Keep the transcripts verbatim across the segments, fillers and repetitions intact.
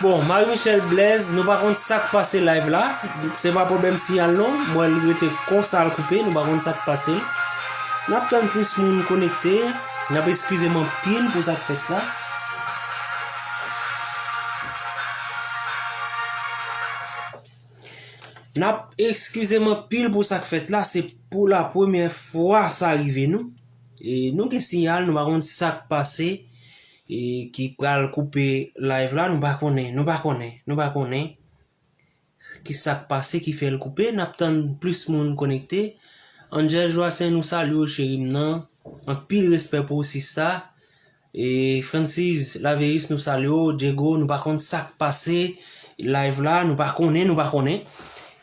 Bon, Marie Michelle Blaise, nou pa konn sa k pase live la. Se pa pwoblèm siyal non. M wè l rete konsa l koupe, nou pa konn sa k pase l. N ap tann plis moun konekte. N ap eskize m anpil pou sa k fèt la. N ap eskize m anpil pou sa k fèt la. Se pou la premyè fwa sa rive nou. E nou gen siyal, nou pa konn sa k pase, e ki pral koupe live la, nou pa konnen, nou pa konnen, nou pa konnen ki sa k pase ki fè l koupe. N ap tann plis moun konekte. Angel Joacin, nou salye w, cheri m nan. Anpil respè pou ou, sista. E Francis Laveus, nou salye w. Diego, nou pa konn sa k pase live la, nou pa konnen, nou pa konnen.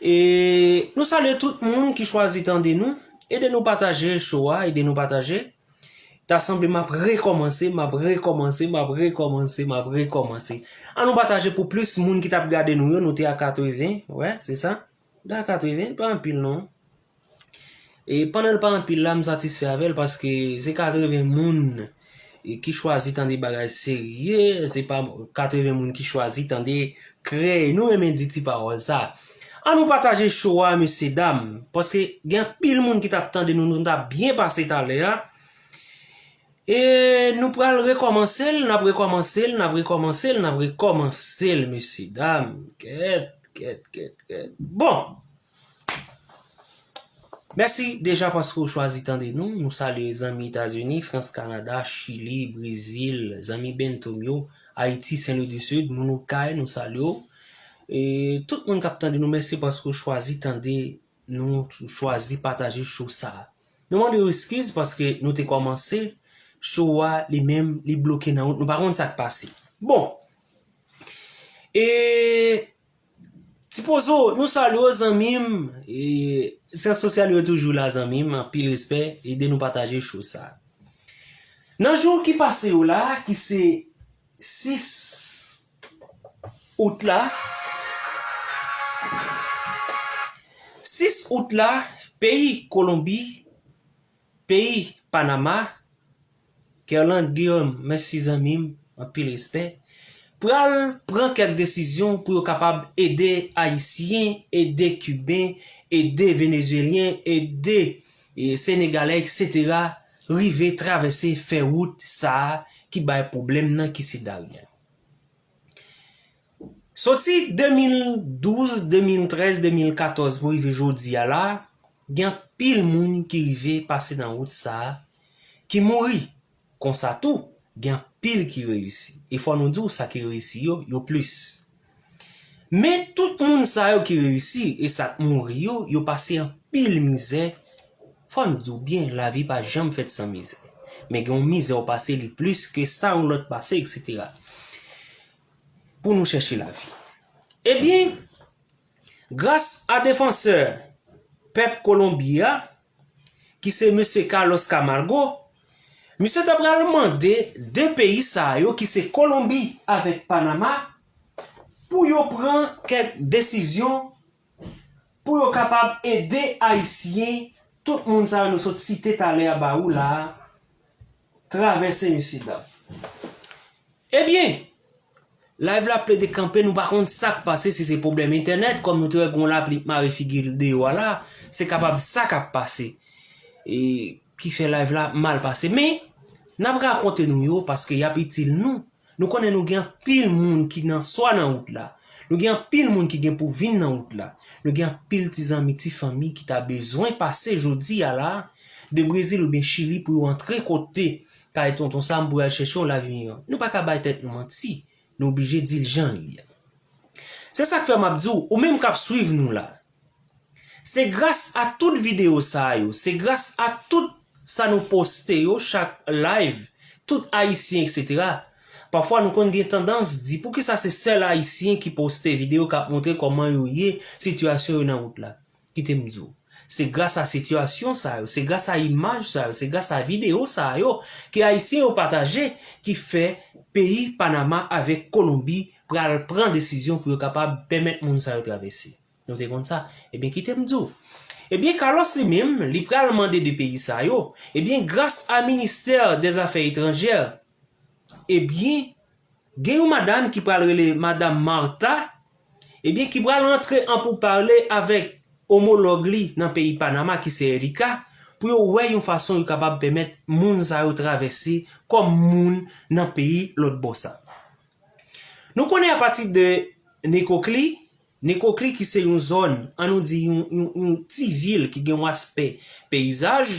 E nou salye tout moun ki chwazi tande nou. Ede nou pataje show a, ede nou pataje. Ta sanble m ap rekòmanse, m ap rekòmanse, m ap rekòmanse, m ap rekòmanse. An nou pataje pou plis moun ki t ap gade nou yo, nou te a katreven, wè, se sa. Nou te a katreven, pa anpil non. E pandan l pa anpil la, m satisfè avè l paske se katreven moun e ki chwazi tande bagay serye, se pa katreven moun ki chwazi tande krèy. Nou renmen di ti pawòl sa. An nou pataje show a, mesye dam, paske gen anpil moun ki t ap tande nou, nou t ap byen pase talè a. E nou pral rekòmanse l, n ap rekòmanse l, n ap rekòmanse l, n ap rekòmanse l, mesye dam. Kèt, kèt, kèt, kèt. Bon. Mèsi deja paske w chwazi tande nou. Nou salye zanmi Etazini, Frans, Kanada, Chili, Brezil, zanmi Bentom yo, Ayiti, Sen Lwi di Sid, moun Okay, nou salye w. E tout moun k ap tande nou, mèsi paske w chwazi tande nou, chwazi pataje show sa a. Nou mande w eskiz paske nou te kòmanse show a, li menm, li bloke nan wout, nou pa konn sa k pase. Bon. E Ti Pozo, nou salye w, zanmi m. E, siyans sosyal yo toujou la, zanmi m. Anpil respè. Ede nou pataje show sa. Nan jou ki pase yo la, ki se sis out la, sis out la, peyi Kolonbi, peyi Panama, Kerland Guillaume, mèsi zanmi m, anpil respè, pral pran kèk desizyon pou yo kapab ede Ayisyen, ede Kiben, ede Venezyelyen, ede, e, Senegalè, etsetera, rive travèse, fè wout sa a ki bay pwoblèm nan, ki se Darién. Soti de mil douz, de mil trèz, de mil katòz pou rive jodi a la, gen anpil moun ki rive pase nan wout sa a, ki mouri. Konsa tou, gen anpil ki reyisi. E fò nou di w sa ki reyisi yo, yo plis. Men tout moun sa yo ki reyisi e sa k mouri yo, yo pase anpil mizè. Fò n di w byen, lavi pa janm fèt san mizè. Men gen yon mizè w pase li plis ke sa yon lòt pase, etsetera. Pou nou chèche lavi. Ebyen, gras a defansè pèp Kolonbi a, ki se mesye Carlos Camargo, misye ta pral mande de peyi sa yo, ki se Kolonbi avèk Panama, pou yo pran kèk desizyon pou yo kapab ede Ayisyen, tout moun sa yo nou sot site talè a ba ou la a, travèse, mesye dam. Ebyen, live la plede kanpe, nou pa konn sa k pase, si se pwoblèm entènèt, kòm nou te wè gon lapli k mare figi l deyò a la, se kapab sa k ap pase. E ki fè live la mal pase. Men, n ap rakonte nou yo paske y ap itil nou. Nou konnen nou gen anpil moun ki nan, swa nan wout la. Nou gen anpil moun ki gen pou vin nan wout la. Nou gen anpil ti zanmi, ti fanmi ki ta bezwen pase jodi a la, de Brezil oubyen Chili pou yo antre kote kay Tonton Sam pou y al chèche yon lavi miyò. Nou pa ka bay tèt nou manti. Nou oblije di l jan l ye. Se sa k fè m ap di w, ou menm k ap swiv nou la, se gras a tout videyo sa yo, se gras a tout sa nou poste yo, chak live, tout Ayisyen, etsetera. Pafwa nou konn gen tandans di, poukisa se sèl Ayisyen ki poste videyo k ap montre kòman yo ye, sitiyasyon yo nan wout la? Kite m di w. Se gras a sitiyasyon sa yo, se gras a imaj sa yo, se gras a videyo sa yo ke Ayisyen yo pataje ki fè peyi Panama avèk Kolonbi pral pran desizyon pou yo kapab pèmèt moun sa yo travèse. Nou te konn sa? Ebyen, kite m di w. Ebyen, Carlos li menm, li pral mande de peyi sa yo. Ebyen, gras a ministè dèzafè etranjè, ebyen, Gen yon madanm ki pral rele Madanm Martha, ebyen, ki pral rantre an poupale avèk omològ li nan peyi Panama, ki se Erika, pou yo wè yon fason yo kapab pèmèt moun sa yo travèse kòm moun nan peyi lòt bò sa. Nou konnen apati de Necoclí, Necoclí ki se yon zòn, an nou di yon, yon, yon ti vil ki gen yon aspè peyizaj,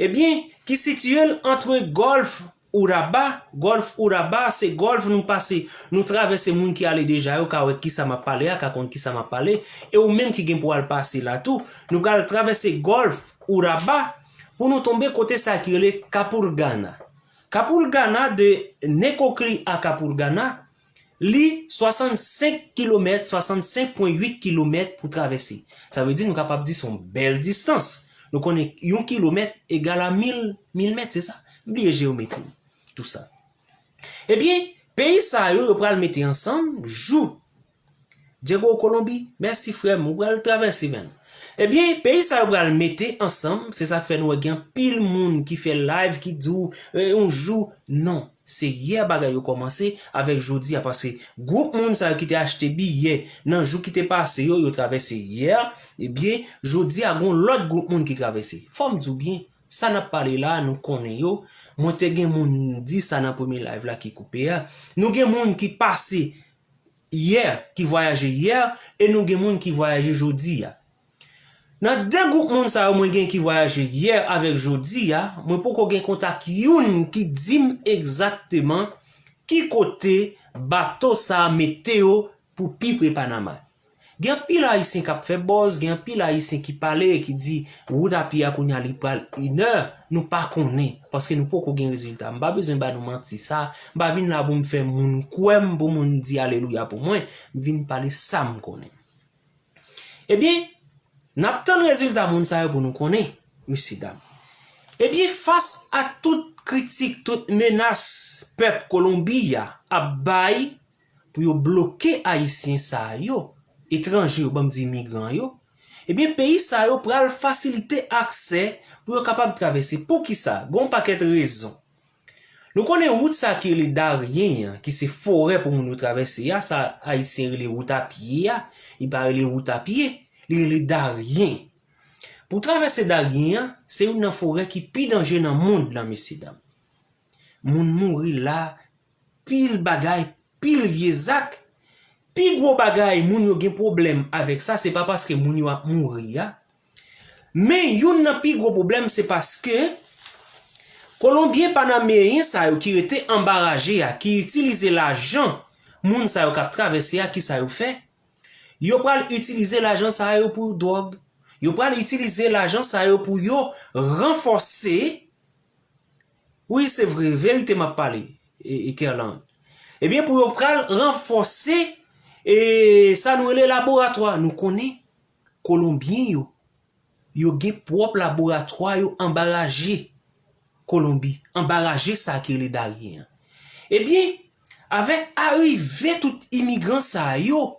ebyen, ki sitiye l antre gòlf Urabá, gòlf Urabá, se gòlf nou pase, nou travèse, moun ki ale deja yo ka wè kisa m ap pale a, ka konn kisa m ap pale, e ou menm ki gen pou al pase la tou, nou pral travèse gòlf Urabá pou nou tonbe kote sa ki rele Capurganá. Capurganá, de Necoclí a Capurganá, li swasannsenk kilomèt, swasannsenk pwen uit kilomèt pou travèse. Sa vle di nou kapab di se yon bèl distans. Nou konnen yon kilomèt egal a mil, mil mèt, se sa? M bliye jeyometri, tou sa. Ebyen, peyi sa yo, yo pral mete ansanm jou. Diego Kolonbi, mèsi frè m, ou pral travèse menm. Ebyen, peyi sa yo pral mete ansanm, se sa k fè nou wè gen anpil moun ki fè live, ki di w, "Eh, yon jou." Non, se yè bagay yo kòmanse avèk jodi a, paske gwoup moun sa yo ki te achte biyè nan jou ki te pase yo, yo travèse yè, ebyen, jodi a, gon lòt gwoup moun ki travèse. Fò m di w byen, sa n ap pale la a, nou konnen yo. Mwen te gen moun di sa nan premye live la ki koupe a. Nou gen moun ki pase yè, ki vwayaje yè, e nou gen moun ki vwayaje jodi a. Nan de gwoup moun sa yo mwen gen ki vwayaje yè avèk jodi a, mwen poko gen kontak youn ki di m egzakteman ki kote bato sa a mete yo pou pi pre Panama. Gen anpil Ayisyen k ap fè buzz, gen anpil Ayisyen ki pale, ki di wout a pye a kounye a li pral inè, nou pa konnen, paske nou poko gen rezilta. M pa bezwen ba nou manti sa, m pa vin la pou m fè moun kwè m, pou moun di alelouya pou mwen, m vin pale sa m konnen. Ebyen, n ap tann rezilta moun sa yo pou nou konnen, mesye dam. Ebyen, fas a tout kritik, tout menas pèp Kolonbi a ap bay pou yo bloke Ayisyen sa yo, etranje yo, ban m di imigran yo, ebyen, peyi sa yo pral fasilite aksè pou yo kapab travèse. Poukisa? Gon pakèt rezon. Nou konnen wout sa ki rele Darien an, ki se forè pou moun yo travèse a, sa Ayisyen rele wout a pye a, li pa rele wout a pye, li rele Darien. Pou travèse Darien an, se youn nan forè ki pi danje nan mond lan, mesye dam. Moun mouri la, pil bagay, pil vye zak. Pi gwo bagay moun yo gen pwoblèm avèk sa, se pa paske moun yo ap mouri a. Men youn nan pi gwo pwoblèm, se paske Kolonbyen Panameyen sa yo ki rete anba raje a, ki itilize lajan moun sa yo k ap travèse a, kisa yo fè? Yo pral itilize lajan sa yo pou dwòg. Yo pral itilize lajan sa yo pou yo ranfòse. Wi, se vre, verite m ap pale, e, e Kerlan. Ebyen, pou yo pral ranfòse, e, sa nou rele laboratwa. Nou konnen Kolonbyen yo, yo gen pwòp laboratwa yo anba raje Kolonbi, anba raje sa ki rele Darien an. Ebyen, avèk arive tout imigran sa yo,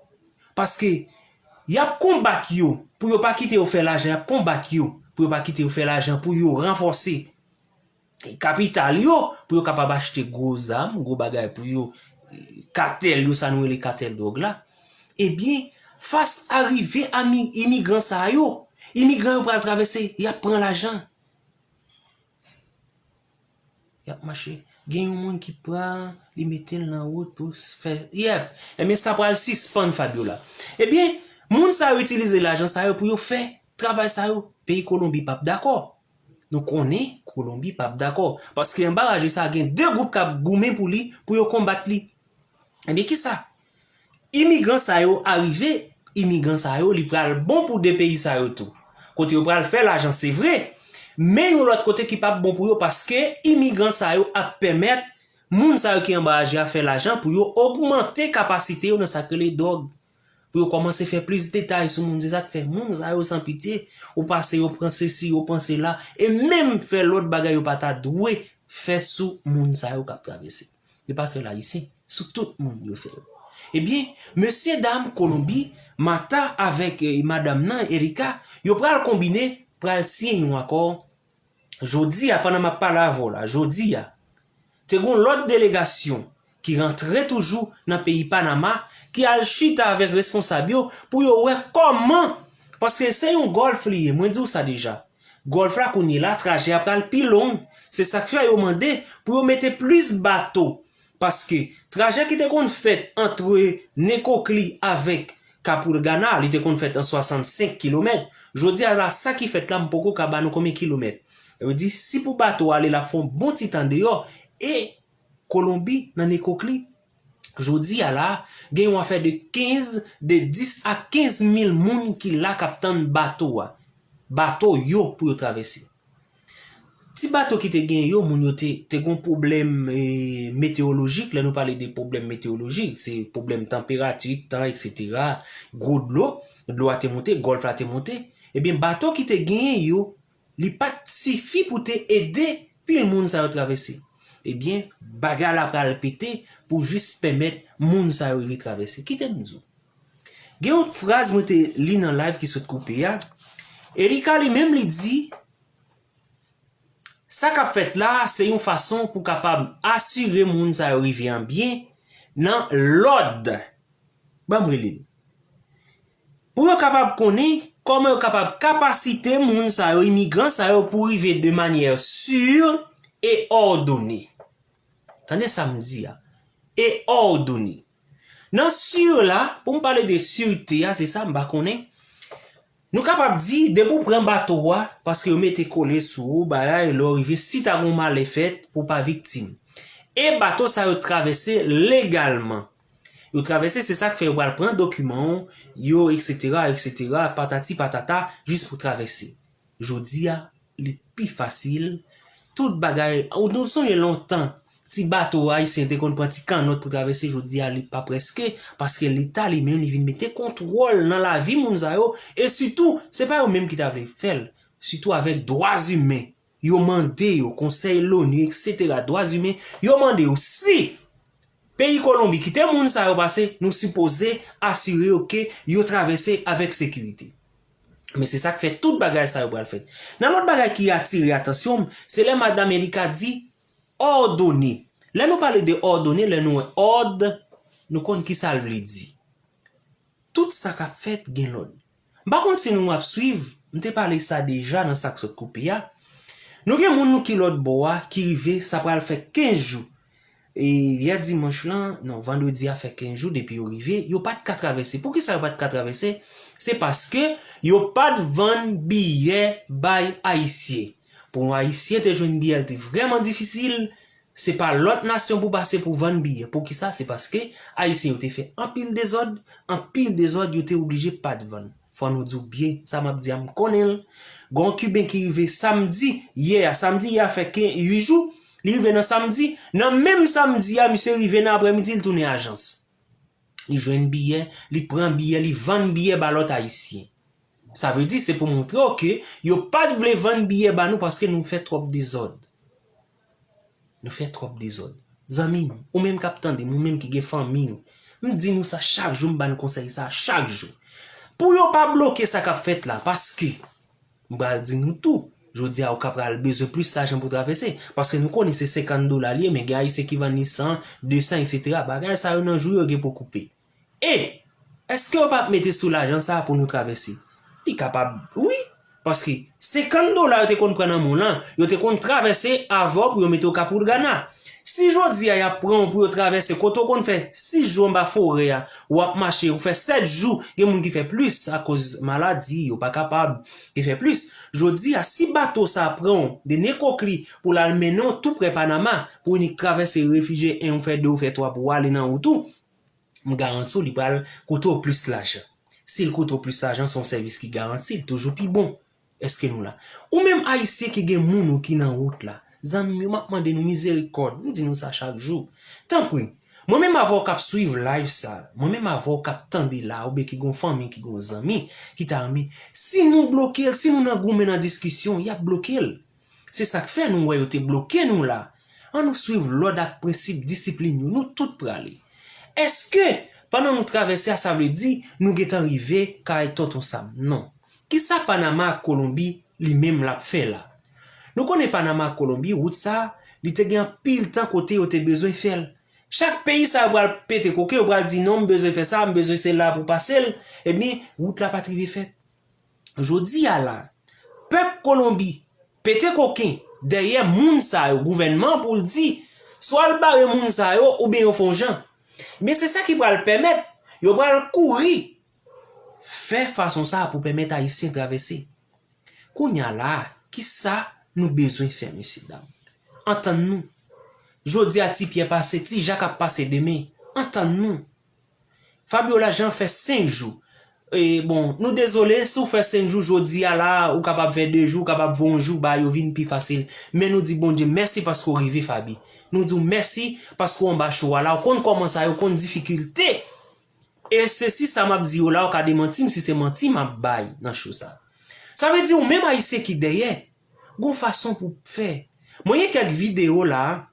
paske y ap konbat yo pou yo pa kite yo fè lajan, y ap konbat yo pou yo pa kite yo fè lajan, pou yo ranfòse kapital yo, pou yo kapab achte gwo zam, gwo bagay pou yo, katèl yo, sa nou rele katèl dwòg la. Ebyen, fas arive a mi-, imigran sa yo, imigran yo pral travèse, y ap pran lajan. Y ap mache. Gen yon moun ki pran, li mete l nan wout pou s-, fè, yèp. Ebyen, sa pral sispann, Fabiola. Ebyen, moun sa yo itilize lajan sa yo pou yo fè travay sa yo. Peyi Kolonbi p ap dakò. Nou konnen Kolonbi p ap dakò. Paske anba raje sa, gen de gwoup k ap goumen pou li, pou yo konbat li. Ebyen, kisa? Imigran sa yo arive, imigran sa yo, li pral bon pou de peyi sa yo tou. Kote yo pral fè lajan, se vre, men yon lòt kote ki p ap bon pou yo, paske imigran sa yo ap pèmèt moun sa yo ki anba raje a fè lajan pou yo ogmante kapasite yo nan sa k rele dwòg. Pou yo kòmanse fè plis detay sou moun, se sa k fè moun sa yo san pitye, ou pase yo pran sesi, yo pran sela, e menm fè lòt bagay yo pa ta dwe fè sou moun sa yo k ap travèse. Yo pa sèl Ayisyen, sou tout moun yo fè yo. Ebyen, mesye dam Kolonbi, Martha avèk, eh, madanm nan, Erika, yo pral konbine, pral siyen yon akò. Jodi a, pandan m ap pale avè w la, jodi a, te gon lòt delegasyon ki rantre toujou nan peyi Panama, ki al chita avèk responsab yo pou yo wè kòman, paske se yon gòlf li ye, mwen di w sa deja. Gòlf la kounye la, trajè a pral pi long. Se sa k fè yo mande pou yo mete plis bato. Paske trajè ki te konn fèt antre Nekokli avèk Kapulgana, li te konn fèt an swasannsenk kilomèt. Jodi a la, sa ki fèt la, m poko ka ba nou konbyen kilomèt. Sa vle di, si pou bato ale, l ap fè yon bon ti tan deyò. E Kolonbi, nan Nekokli, jodi a la, gen yon afè de kenz, de dis a kenz mil moun ki la k ap tann bato a. Bato yo pou yo travèse. Ti bato ki te gen yo, moun yo te, te gon pwoblèm, eh, meteyolojik. Lè nou pale de pwoblèm meteyolojik, se pwoblèm tanperati, tan, et cetera, gwo dlo, dlo a te monte, gòlf la te monte. Ebyen, bato ki te genyen yo, li pa t sifi pou te ede pil moun sa yo travèse. Ebyen, bagay la pral pete pou jis pèmèt moun sa yo rive travèse. Kite m di w. Gen yon fraz mwen te li nan live ki sot koupe a. Erika li menm li di, sa k ap fèt la, se yon fason pou kapab asire moun sa yo rive an byen nan lòd. Ban m rele l. Pou yo kapab konnen kòman yo kapab kapasite moun sa yo, imigran sa yo, pou rive de manyè si e òdone. Tande sa m di a. E òdone. Nan si la, pou m pale de sirte a, se sa m pa konnen. Nou kapab di, depi w pran bato a, paske yo mete kole sou ou, bagay, lè w rive, si ta gon malè fèt, pou w pa viktim. E bato sa yo travèse legalman. Yo travèse, se sa k fè yo pral pran dokiman w, yo, et cetera, et cetera, patati patata, jis pou travèse. Jodi a, li pi fasil. Tout bagay, ou nou sonje lontan, ti bato ayisyen te konn pran ti kannòt pou travèse, jodi a, li pa prèske, paske Leta li menm, li vin mete kontwòl nan lavi moun sa yo, e sitou, se pa yo menm ki ta vle fè l, sitou avèk dwa imen. Yo mande yo, Konsèy Loni, et cetera, dwa imen, yo mande yo si peyi Kolonbi kite moun sa yo pase, nou sipoze asire yo ke yo travèse avèk sekirite. Men se sa k fè tout bagay sa yo pral fèt. Nan lòt bagay ki atire atansyon m, se lè madanm Erika di òdone. Lè nou pale de òdone, lè nou wè òd, nou konn ki sa l vle di. Tout sa k ap fèt gen lòd. M pa konn si nou ap swiv, m te pale sa deja nan sa k sot koupe a. Nou gen moun nou ki lòt bò a, ki rive, sa pral fè kenz jou. E yè dimanch lan, non, vandredi a fè kenz jou depi yo rive, yo pa t ka travèse. Poukisa yo pa t ka travèse? Se paske yo pa t vann biyè bay Ayisyen. Pou yon Ayisyen te jwenn biyè, l te vrèman difisil. Se pa lòt nasyon pou pase pou vann biyè. Poukisa? Se paske Ayisyen yo te fè anpil dezòd, anpil dezòd, yo te oblije pa t vann. Fò nou di w byen, sa m ap di a, m konnen l. Gon Kiben ki rive samdi, yè a, samdi yè a fè ken, uit jou, li rive nan samdi, nan menm samdi a, misye rive nan aprèmidi, li tounen ajans. Li jwenn biyè, li pran biyè, li vann biyè ba lòt Ayisyen. Sa vle di, se pou montre w ke yo pa t vle vann biyè ba nou paske nou fè twòp dezòd. Nou fè twòp dezòd. Zanmi m, ou menm k ap tande m, ou menm ki gen fanmi w, m di nou sa chak jou, m ba n konsèy sa chak jou. Pou yo pa bloke sa k ap fèt la, paske m pral di nou tou, jodi a ou ka pral bezwen plis lajan pou travèse, paske nou konnen se senkant dola li ye, men gen Ayisyen ki vann li san, de san, et cetera. Bagay sa yo nan jou yo gen pou koupe. E, èske yo p ap mete sou lajan sa a pou nou travèse? Li kapab, wi. Paske senkant dola yo te konn pran nan men w lan, yo te konn travèse avè w pou yo mete w Kapulgana. Si jodi a y ap pran w pou yo travèse kote w konn fè sis jou anba forè a, w ap mache, ou fè sèt jou, gen moun ki fè plis akoz maladi, yo pa kapab, yo fè plis. Jodi a, si bato sa a pran w de Nekokli pou l al mennen w tou prè Panama, pou w inik travèse refijye en, ou fè de, ou fè twa, pou w ale nan wout ou, m garanti w li pral koute w plis lajan. Si l koute w plis lajan, se yon sèvis ki garanti, li toujou pi bon. Èske nou la? Ou menm Ayisyen ki gen moun ou ki nan wout la, zanmi m yo, m ap mande nou mizerikòd, m di nou sa chak jou. Tanpri, mwen menm avè w k ap swiv live sa, mwen menm avè w k ap tande la, oubyen ki gon fanmi, ki gon zanmi, ki ta renmen, si nou bloke l, si nou nan goumen, nan diskisyon, y ap bloke l. Se sa k fè nou wè yo te bloke nou la. Ann nou swiv lòd ak prensip disiplin yo, nou tout prale. Èske, pandan nou travèse a, sa vle di nou gentan rive kay Tonton Sam? Non. Kisa Panama ak Kolonbi li menm l ap fè la? Nou konnen Panama ak Kolonbi, wout sa a, li te gen anpil tan kote yo te bezwen fè l. Chak peyi sa yo pral pete koken, yo pral di non, m bezwen fè sa, m bezwen se la pou pase l. Ebyen, wout la pa t rive fèt. Jodi a la, pèp Kolonbi pete koken dèyè moun sa yo, gouvènman an, pou l di, swa l bare moun sa yo oubyen yo fè yon jan. Men se sa ki pral pèmèt yo pral kouri fè fason sa a pou pèmèt Ayisyen travèse. Kounye a la a, kisa nou bezwen fè, mesye dam? Antann nou. Jodi a, Ti Pyè pase, Ti Jak ap pase demen. Antann nou. Fabiola Jean fè senk jou. E, bon, nou dezole, si w fè senk jou jodi a la, ou kapab fè de jou, ou kapab fè yon jou, bagay yo vin pi fasil. Men nou di Bondye mèsi paske w rive, Fabi. Nou di w mèsi paske w anba cho a la, ou konn kòman sa ye, ou konn difikilte. E se si sa m ap di yo la, ou ka demanti m si se manti m ap bay nan cho sa. Sa vle di ou menm Ayisyen ki dèyè, gon fason pou fè. Mwen gen kèk videyo la,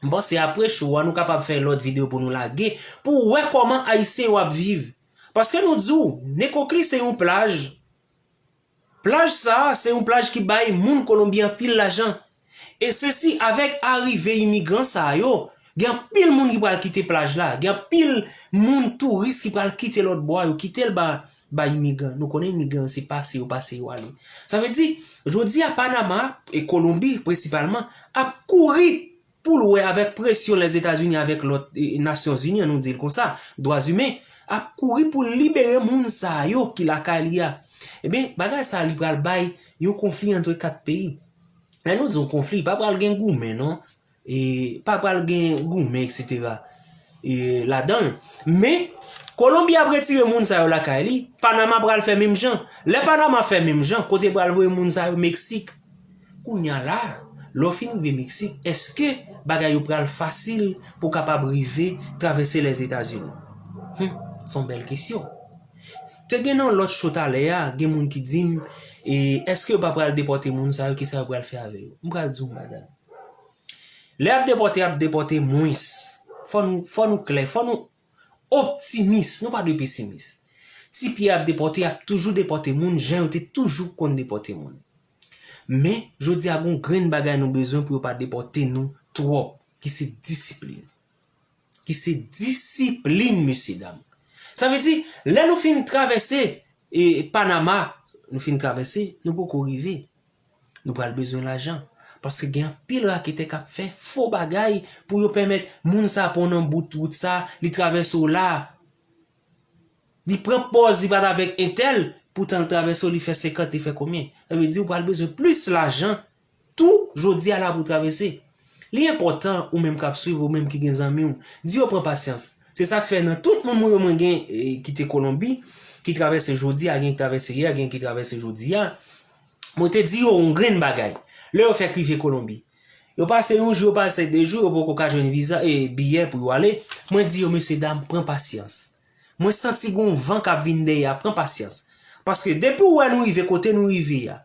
m panse apre cho a, nou kapab fè lòt videyo pou nou lage, pou w wè kòman Ayisyen yo ap viv. Paske nou di w, Nekokli se yon plaj. Plaj sa a, se yon plaj ki bay moun Kolonbi anpil lajan. E se si avèk arive imigran sa a yo, gen anpil moun ki pral kite plaj la, gen anpil moun touris ki pral kite lòt bò a, yo kite l ba, ba imigran. Nou konnen imigran yo se pase yo pase yo ale. Sa vle di, jodi a Panama, e Kolonbi prensipalman, ap kouri pou l wè avèk presyon Lèzetazini avèk lòt, e, Nasyonzini an, nou di l konsa, dwa imen, ap kouri pou l libere moun sa a yo ki lakay li a. Ebyen, bagay sa a li pral bay yon konfli antre kat peyi. Lè nou di yon konfli, pa pral gen goumen non. E pa pral gen goumen, etsetera, e, ladan l. Men, Kolonbi ap retire moun sa yo lakay li, Panama pral fè menm jan. Lè Panama fè menm jan, kote pral voye moun sa yo? Meksik. Kounye a la, lè w fin rive Meksik, èske bagay yo pral fasil pou w kapab rive travèse Lèzetazini? Hum, se yon bèl kesyon. Te gen nan lòt cho talè a, gen moun ki di m, e, èske yo pa pral depòte moun sa yo, kisa yo pral fè avè yo? M pral di w yon bagay. Lè y ap depòte, y ap depòte mwens. Fò nou, fò nou klè, fò nou optimis, nou pa dwe pesimis. Ti Pyè ap depòte, y ap toujou depòte moun, jan yo te toujou konn depòte moun. Men, jodi a, gon grenn bagay nou bezwen pou yo pa depòte nou twòp, ki se disiplin. Ki se disiplin, mesye dam. Sa vle di, lè nou fin travèse, e, Panama, nou fin travèse, nou poko rive. Nou pral bezwen lajan. Paske gen anpil raketè k ap fè fo bagay pou yo pèmèt moun sa pran nan bout wout sa, li travèse w la. Li pran pòz li pa t avèk entèl, poutan l travèse w, li fè senkant, li fè konbyen? Sa vle di ou pral bezwen plis lajan tou jodi a la pou w travèse. Li enpòtan ou menm k ap swiv, ou menm ki gen zanmi w, di yo pran pasyans. Se sa k fè nan tout moun mwen yo mwen gen, e, ki te Kolonbi, ki travèse jodi a, gen ki travèse yè, gen ki travèse jodi a. Mwen te di yo yon grenn bagay. Lè yo fèk rive Kolonbi, yo pase yon jou, yo pase de jou, yo poko ka jwenn viza, e, biyè pou yo ale. Mwen di yo, mesye dam, pran pasyans. Mwen santi gon van k ap vin dèyè a, pran pasyans. Paske depi w wè nou rive kote nou rive a,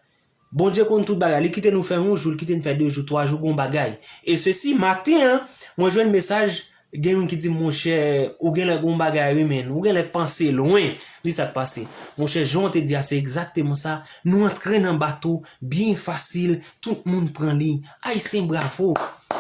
Bondye konn tout bagay, li kite nou fè yon jou, li kite n fè de jou, twa jou, gon bagay. E sesi, maten an, mwen jwenn mesaj, gen youn ki di m, monchè, ou genlè gon bagay wi, men, ou genlè panse lwen. Li sa k pase. Monchè, jan w te di a, se egzakteman sa. Nou antre nan bato, byen fasil, tout moun pran li. Ayisyen, bravo.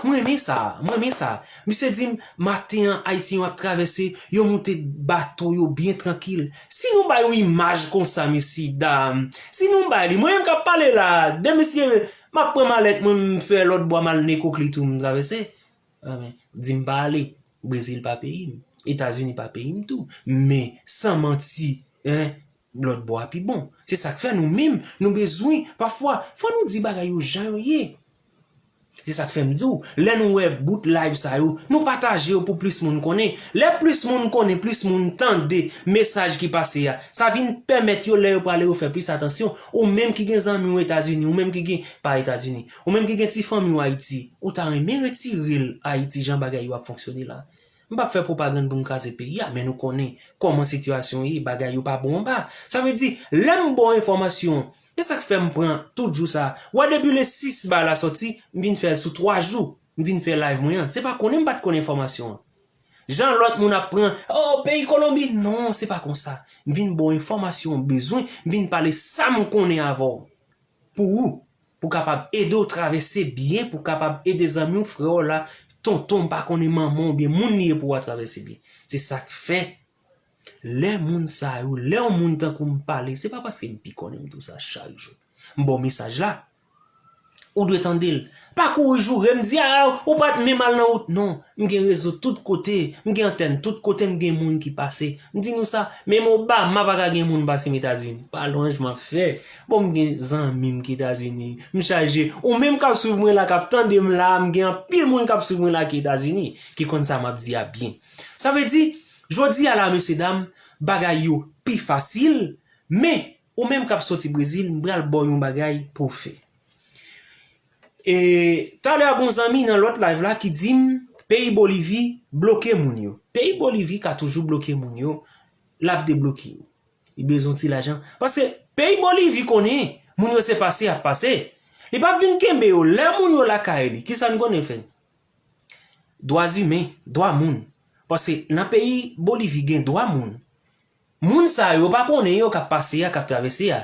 Mwen renmen sa, mwen renmen sa. Misye di m, maten an, Ayisyen yo ap travèse, yo moute bato yo byen trankil. Si nou bay yon imaj konsa, mesye dam, si nou bay li, mwen menm k ap pale la, de mesye, m ap pran malèt mwen, m fè lòt bò, m al Nekokli tou, m travèse. Amen. Di m pa ale. Brezil pa peyi m. Etazini pa peyi m tou. Men, san manti, en, lòt bò a pi bon. Se sa k fè nou menm, nou bezwen, pafwa, fò nou di bagay yo jan yo ye. Se sa k fè m di w, lè nou wè bout live sa yo, nou pataje yo pou plis moun konnen. Lè plis moun konnen, plis moun tande mesaj ki pase a, sa vin pèmèt yo, lè yo prale, yo fè plis atansyon. Ou menm ki gen zanmi w Etazini, ou menm ki gen, pa Etazini, ou menm ki gen ti fanmi w Ayiti, ou ta renmen retire l Ayiti jan bagay yo ap fonksyone la. M p ap fè pwopagann pou m kraze peyi a, men nou konnen kòman sitiyasyon ye, bagay yo pa bon anba. Sa vle di, lè m ba w enfòmasyon, e sa k fè m pran tout jou sa. W wè depi le sis bagay la sòti, m vin fè l sou twa jou. M vin fè live mwen an. Se pa konnen m pa t konn enfòmasyon an. Jan lòt moun ap pran, oh, peyi Kolonbi, non, se pa konsa. M vin ba w enfòmasyon w bezwen, m vin pale sa m konnen avè w. Pou ou, pou kapab ede w travèse byen, pou kapab ede zanmi w, frè w la, tonton, m pa konnen manman oubyen moun li ye pou w atravèse byen. Se sa k fè, lè moun sa yo, lè yon moun tankou m pale, se pa paske m pi konnen m di w sa chak jou. M ba w mesaj la. Ou dwe tande l. Pa kouri joure m, di, a, ou pa t menm al nan wout. Non, m gen rezo tout kote, m gen antèn tout kote, m gen moun ki pase. M di nou sa, menm Obama pa ka gen moun pase m Etazini. Pa lwanj m ap fè. Bon, m gen zanmi m ki Etazini. M chaje. Ou menm k ap swiv mwen la, k ap tande m la, m gen anpil moun k ap swiv mwen la ki Etazini, ki konn sa m ap di a byen. Sa vle di, jodi a la, mesye dam, bagay yo pi fasil, men ou menm k ap soti Brezil, m pral ba w yon bagay pou w fè. E, talè a gon zanmi nan lòt live la ki di m, peyi Bolivi bloke moun yo. Peyi Bolivi ka toujou bloke moun yo, l ap debloke yo. Li bezwen ti lajan. Paske peyi Bolivi konnen, moun yo se pase y ap pase. Li p ap vin kenbe yo. Lè moun yo lakay li, kisa n konnen fè? Dwa imen, dwa moun. Paske nan peyi Bolivi gen dwa moun. Moun sa yo pa konnen yo k ap pase a, k ap travèse a.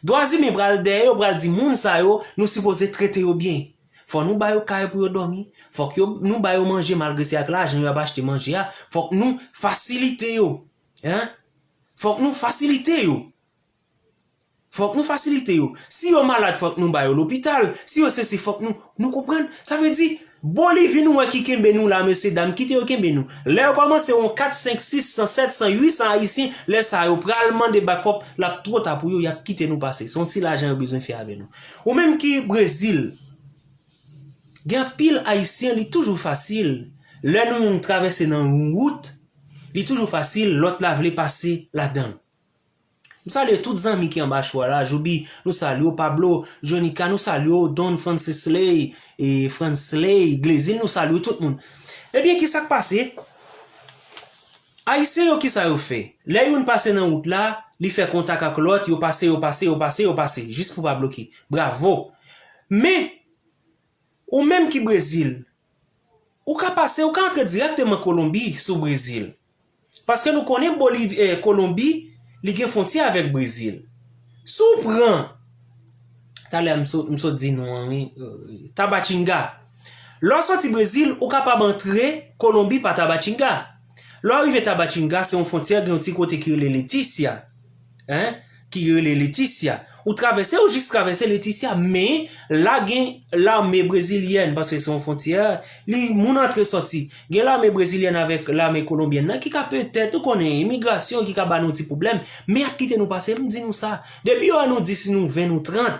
Dwa imen pral dèyè yo, pral di moun sa yo, nou sipoze trete yo byen. Fò nou ba yo kay pou yo dòmi. Fòk yo, nou ba yo manje malgre se ak lajan yo ap achte manje a. Fòk nou fasilite yo. Hein? Fòk nou fasilite yo. Fòk nou fasilite yo. Si yo malad, fòk nou ba yo lopital. Si yo sesi, fòk nou, nou konprann? Sa vle di, Bolivi nou wè ki kenbe nou la, mesye dam, kite yo kenbe nou. Lè yo kòmanse yon kat, senk, sis san, sèt san, uit san Ayisyen, lè sa yo pral mande bakòp, l ap twò ta pou yo, y ap kite nou pase. Se yon ti lajan yo bezwen fè avè nou. Ou menm ki Brezil, gen anpil Ayisyen, li toujou fasil. Lè nou menm travèse nan yon wout, li toujou fasil, lòt la vle pase ladan l. M salye tout zanmi ki anba cho a la, Joubi, nou salye w, Pablo, Jonica, nou salye w, Don Francis Ley, e Francis Ley, Glezil, nou salye w, tout moun. Ebyen, kisa k pase? Ayisyen yo, kisa yo fè? Lè youn pase nan wout la, li fè kontak ak lòt, yo pase, yo pase, yo pase, yo pase, jis pou pa bloke. Bravo! Men, ou menm ki Brezil, ou ka pase, ou ka antre dirèkteman Kolonbi sou Brezil. Paske nou konnen Boliv-, eh, Kolonbi, li gen fwontyè avèk Brezil. Si w pran, talè a m sot, m sot di non an, wi, eh, Tabatinga. Lè w soti Brezil, ou kapab antre Kolonbi pa Tabatinga. Lè w rive Tabatinga, se yon fwontyè, gen yon ti kote ki rele Leticia. Hein? Ki rele Leticia. Ou travèse, ou jis travèse Leticia, men la gen lame brezilyèn, paske se yon fwontyè, li moun antre sòti. Gen lame brezilyèn avèk lame kolonbyèn nan ki ka petèt, ou konnen, imigrasyon ki ka ba nou ti pwoblèm, men y ap kite nou pase, m di nou sa. Depi yo annou dis, nou ven, nou trant,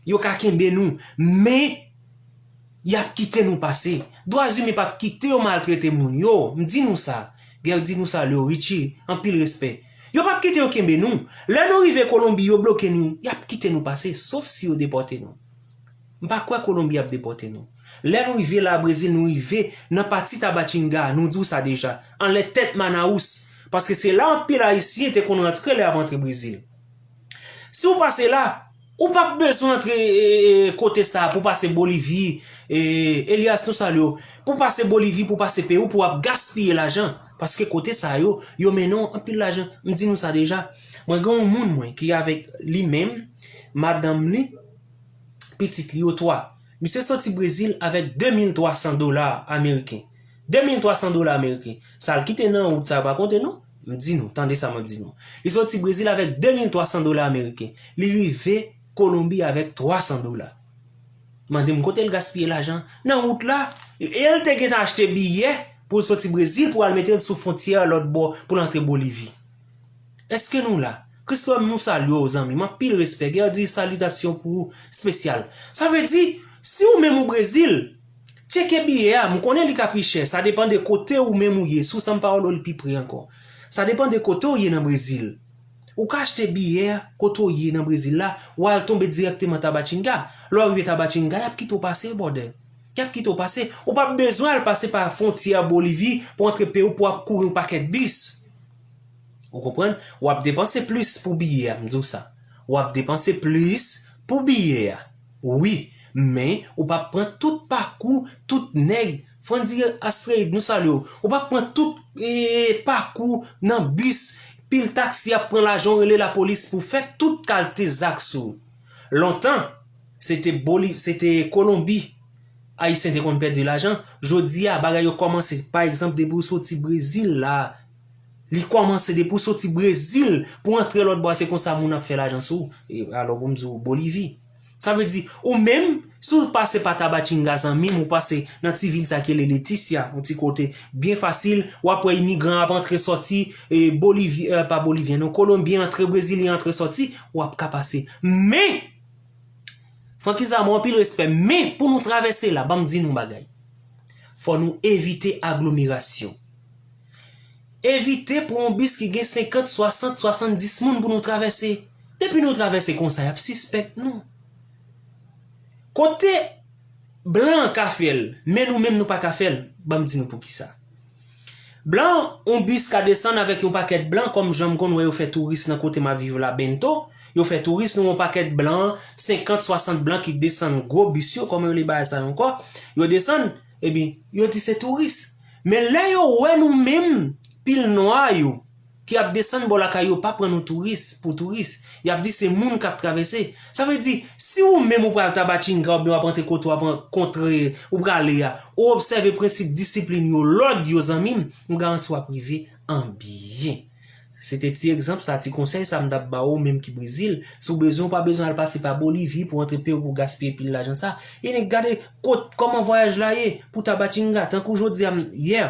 yo ka kenbe nou, men y ap kite nou pase. Dwa imen p ap kite yo maltrete moun yo, m di nou sa. Gè di nou sa, Leo Richie, anpil respè. Yo p ap kite yo kenbe nou. Lè nou rive Kolonbi, yo bloke nou, y ap kite nou pase, sof si yo depòte nou. M pa kwè Kolonbi ap depòte nou. Lè nou rive la, Brezil, nou rive nan pati Tabatinga, nou di w sa deja, anlè tèt Manaus, paske se la anpil Ayisyen te konn rantre lè y ap rantre Brezil. Si w pase la, ou p ap bezwen antre, e, e, kote sa pou pase Bolivi, e, Elias, nou salye w, pou pase Bolivi, pou pase Pewou, pou w ap gaspiye lajan. Paske kote sa yo, yo mennen w anpil lajan. M di nou sa deja. Mwen gen yon moun, mwen, ki avèk li menm, madanm li, pitit li yo twa. Misye soti Brezil avèk de mil twa san dola ameriken. De mil twa san dola ameriken. Sa l kite nan wout sa yo pa konte non. M di nou, tande sa m ap di nou. Li soti Brezil avèk de mil twa san dola ameriken. Li rive Kolonbi avèk twa san dola. Mande m kote l gaspiye lajan. Nan wout la, e l te gentan achte biyè pou l soti Brezil pou al mete l sou fwontyè lòt bò pou l antre Bolivi. Èske nou la? Christophe, nou salye w, zanmi m. Anpil respè. Gè di salitasyon pou ou espesyal. Sa vle di, si ou menm ou Brezil, tcheke biyè a. M konnen li ka pi chè. Sa depann de kote ou menm ou ye. Si w São Paulo, li pi pre ankò. Sa depann de kote ou ye nan Brezil. Ou ka achte biyè a kote w ye nan Brezil la, w al tonbe dirèkteman Tabatinga. Lè w rive Tabatinga, y ap kite w pase, brother. Y ap kite w pase. Ou p ap bezwen al pase pa fwontyè Bolivi pou antre Pewou pou w ap kouri yon pakèt bis. Ou konprann? W ap depanse plis pou biyè a, m di w sa. W ap depanse plis pou biyè a. Wi, men ou p ap pran tout pakou, tout nèg. Frandy Astreid, nou salye w. Ou p ap pran tout, e, pakou nan bis, pil taksi ap pran lajan w rele lapolis pou fè tout kalte zak sou ou. Lontan, se te Boli-, se te Kolonbi. Ayisyen te konn pèdi lajan. Jodi a, bagay yo kòmanse. Pa egzanp, depi w soti Brezil la, li kòmanse depi w soti Brezil pou antre lòt bò a, se konsa moun ap fè lajan sou ou. E alò pou m di w, Bolivi. Sa vle di, ou menm, si w pase pa Tabatinga, zanmi m, ou pase nan ti vil sa ki rele Leticia, yon ti kote byen fasil, w ap wè imigran ap antre sòti, e, Bolivi-, e, pa Bolivyen non, Kolonbyen antre, Brezilyen antre sòti, w ap ka pase. Men, Frankiza, mwen anpil respè, men pou nou travèse la, ban m di nou bagay. Fò nou evite aglomerasyon. Evite pou yon bis ki gen senkant, swasant, swasanndis moun pou nou travèse. Depi nou travèse konsa, y ap sispèk nou. Kote blan an ka fè l, men nou menm nou pa ka fè l, ban m di nou poukisa. Blan, yon bis ka desann avèk yon pakèt blan, kòm jan m konn wè yo fè touris nan kote m ap viv la, Bento. Yo fè touris, nou yon pakèt blan, senkant, swasant blan ki desann gwo bis yo, kòman yo rele bagay sa yo ankò? Yo desann, ebyen, yo di se touris. Men lè yo wè nou menm, pil nwa yo, ki ap desann bò lakay yo, pa pran nou touris, pou touris. Y ap di se moun k ap travèse. Sa vle di, si ou menm ou pral Tabatinga oubyen w ap antre kote w ap rankontre, ou prale a, ou obsève prensip disiplin yo, lòd yo, zanmi m, m garanti w ap rive an byen. Se te ti egzanp sa, ti konsèy sa m t ap ba ou menm ki Brezil. Si w bezwen, ou pa bezwen al pase pa Bolivi pou antre peyi w pou gaspiye pil lajan sa. E nèg gade kot, kòman vwayaj la ye pou Tabatinga. Tankou jodi a, m, yè,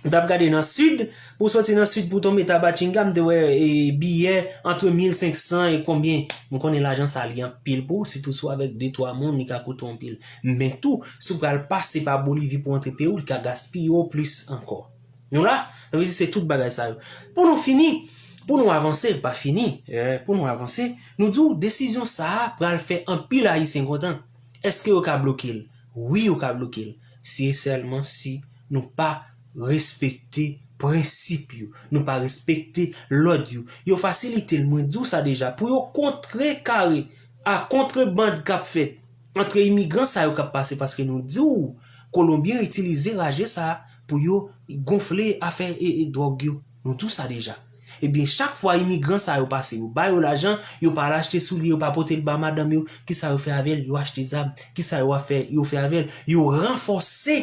m t ap gade nan sid, pou soti nan sid pou tonbe Tabatinga, m te wè, e, biyè antre mil senk san e konbyen. M konnen lajan sa li anpil pou ou, sitou si w avèk de twa moun, li ka koute w anpil. Men tou, si w pral pase pa Bolivi pou antre peyi w, li ka gaspiye w plis ankò. Nou la, sa vle di se tout bagay sa yo. Pou nou fini, pou nou avanse, pa fini, eh, pou nou avanse, nou di w desizyon sa a pral fè anpil Ayisyen kontan. Èske yo ka bloke l? Wi, yo ka bloke l. Si e sèlman si nou pa respekte prensip yo, nou pa respekte lòd yo. Yo fasilite l, mwen di w sa deja, pou yo kontrekare a kontrebann k ap fèt antre imigran sa yo k ap pase, paske nou di w, Kolonbyen itilize raje sa a pou yo gonfle afè e, e dwòg yo. Nou di w sa deja. Ebyen, chak fwa imigran sa yo pase, yo ba yo lajan, yo pa al achte soulye, yo pa pote l ba madanm yo, kisa yo fè avè l? Yo achte zam. Kisa yo ap fè, yo fè avè l? Yo ranfòse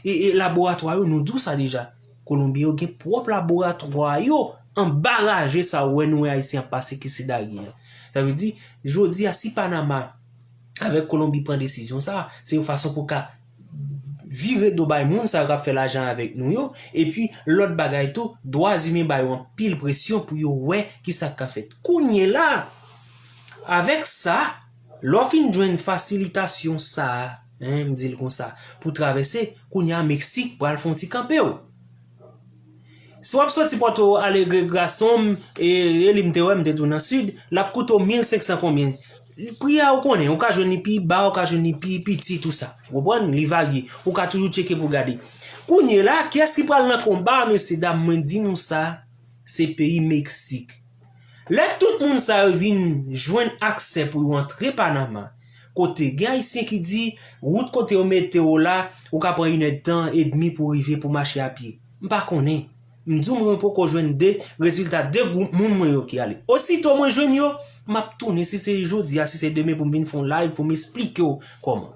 e, e laboratwa yo, nou di w sa deja. Kolonbyen yo gen pwòp laboratwa yo anba raje sa ou wè nou wè Ayisyen ap pase ki se Dayè. Sa vle di, jodi a, si Panama avèk Kolonbi pran desizyon sa, se yon fason pou ka vire do bay moun sa yo k ap fè lajan avèk nou yo, epi lòt bagay tou, dwa imen ba yo anpil presyon pou yo wè kisa k ka fèt. Kounye la, avèk sa, lè w fin jwenn fasilitasyon sa a, en, m di l konsa, pou travèse, kounye a Meksik pral fè yon ti kanpe w. Si w ap soti Pòto Alegre, gason m, e, e li m te wè, m te di w nan sid, l ap koute w mil senk san konbyen. Pri a ou konnen, ou ka jwenn li pi ba, ou ka jwenn li pi piti, tou sa. Ou konprann? Li varye. Ou ka toujou tcheke pou gade. Kounye la, kiyès ki pral nan konba a, mesye dam, mwen di nou sa, se peyi Meksik. Lè tout moun sa yo vin jwenn aksè pou yo antre Panama, kote gen Ayisyen ki di, wout kote yo mete w la, ou ka pran inèdtan edmi pou w rive pou mache a pye. M pa konnen. M di w mwen poko jwenn de rezilta de gwoup moun mwen yo ki ale. Osito mwen jwenn yo, m ap tounen si se jodi a, si se demen pou m vin fè yon live pou m esplike w kòman.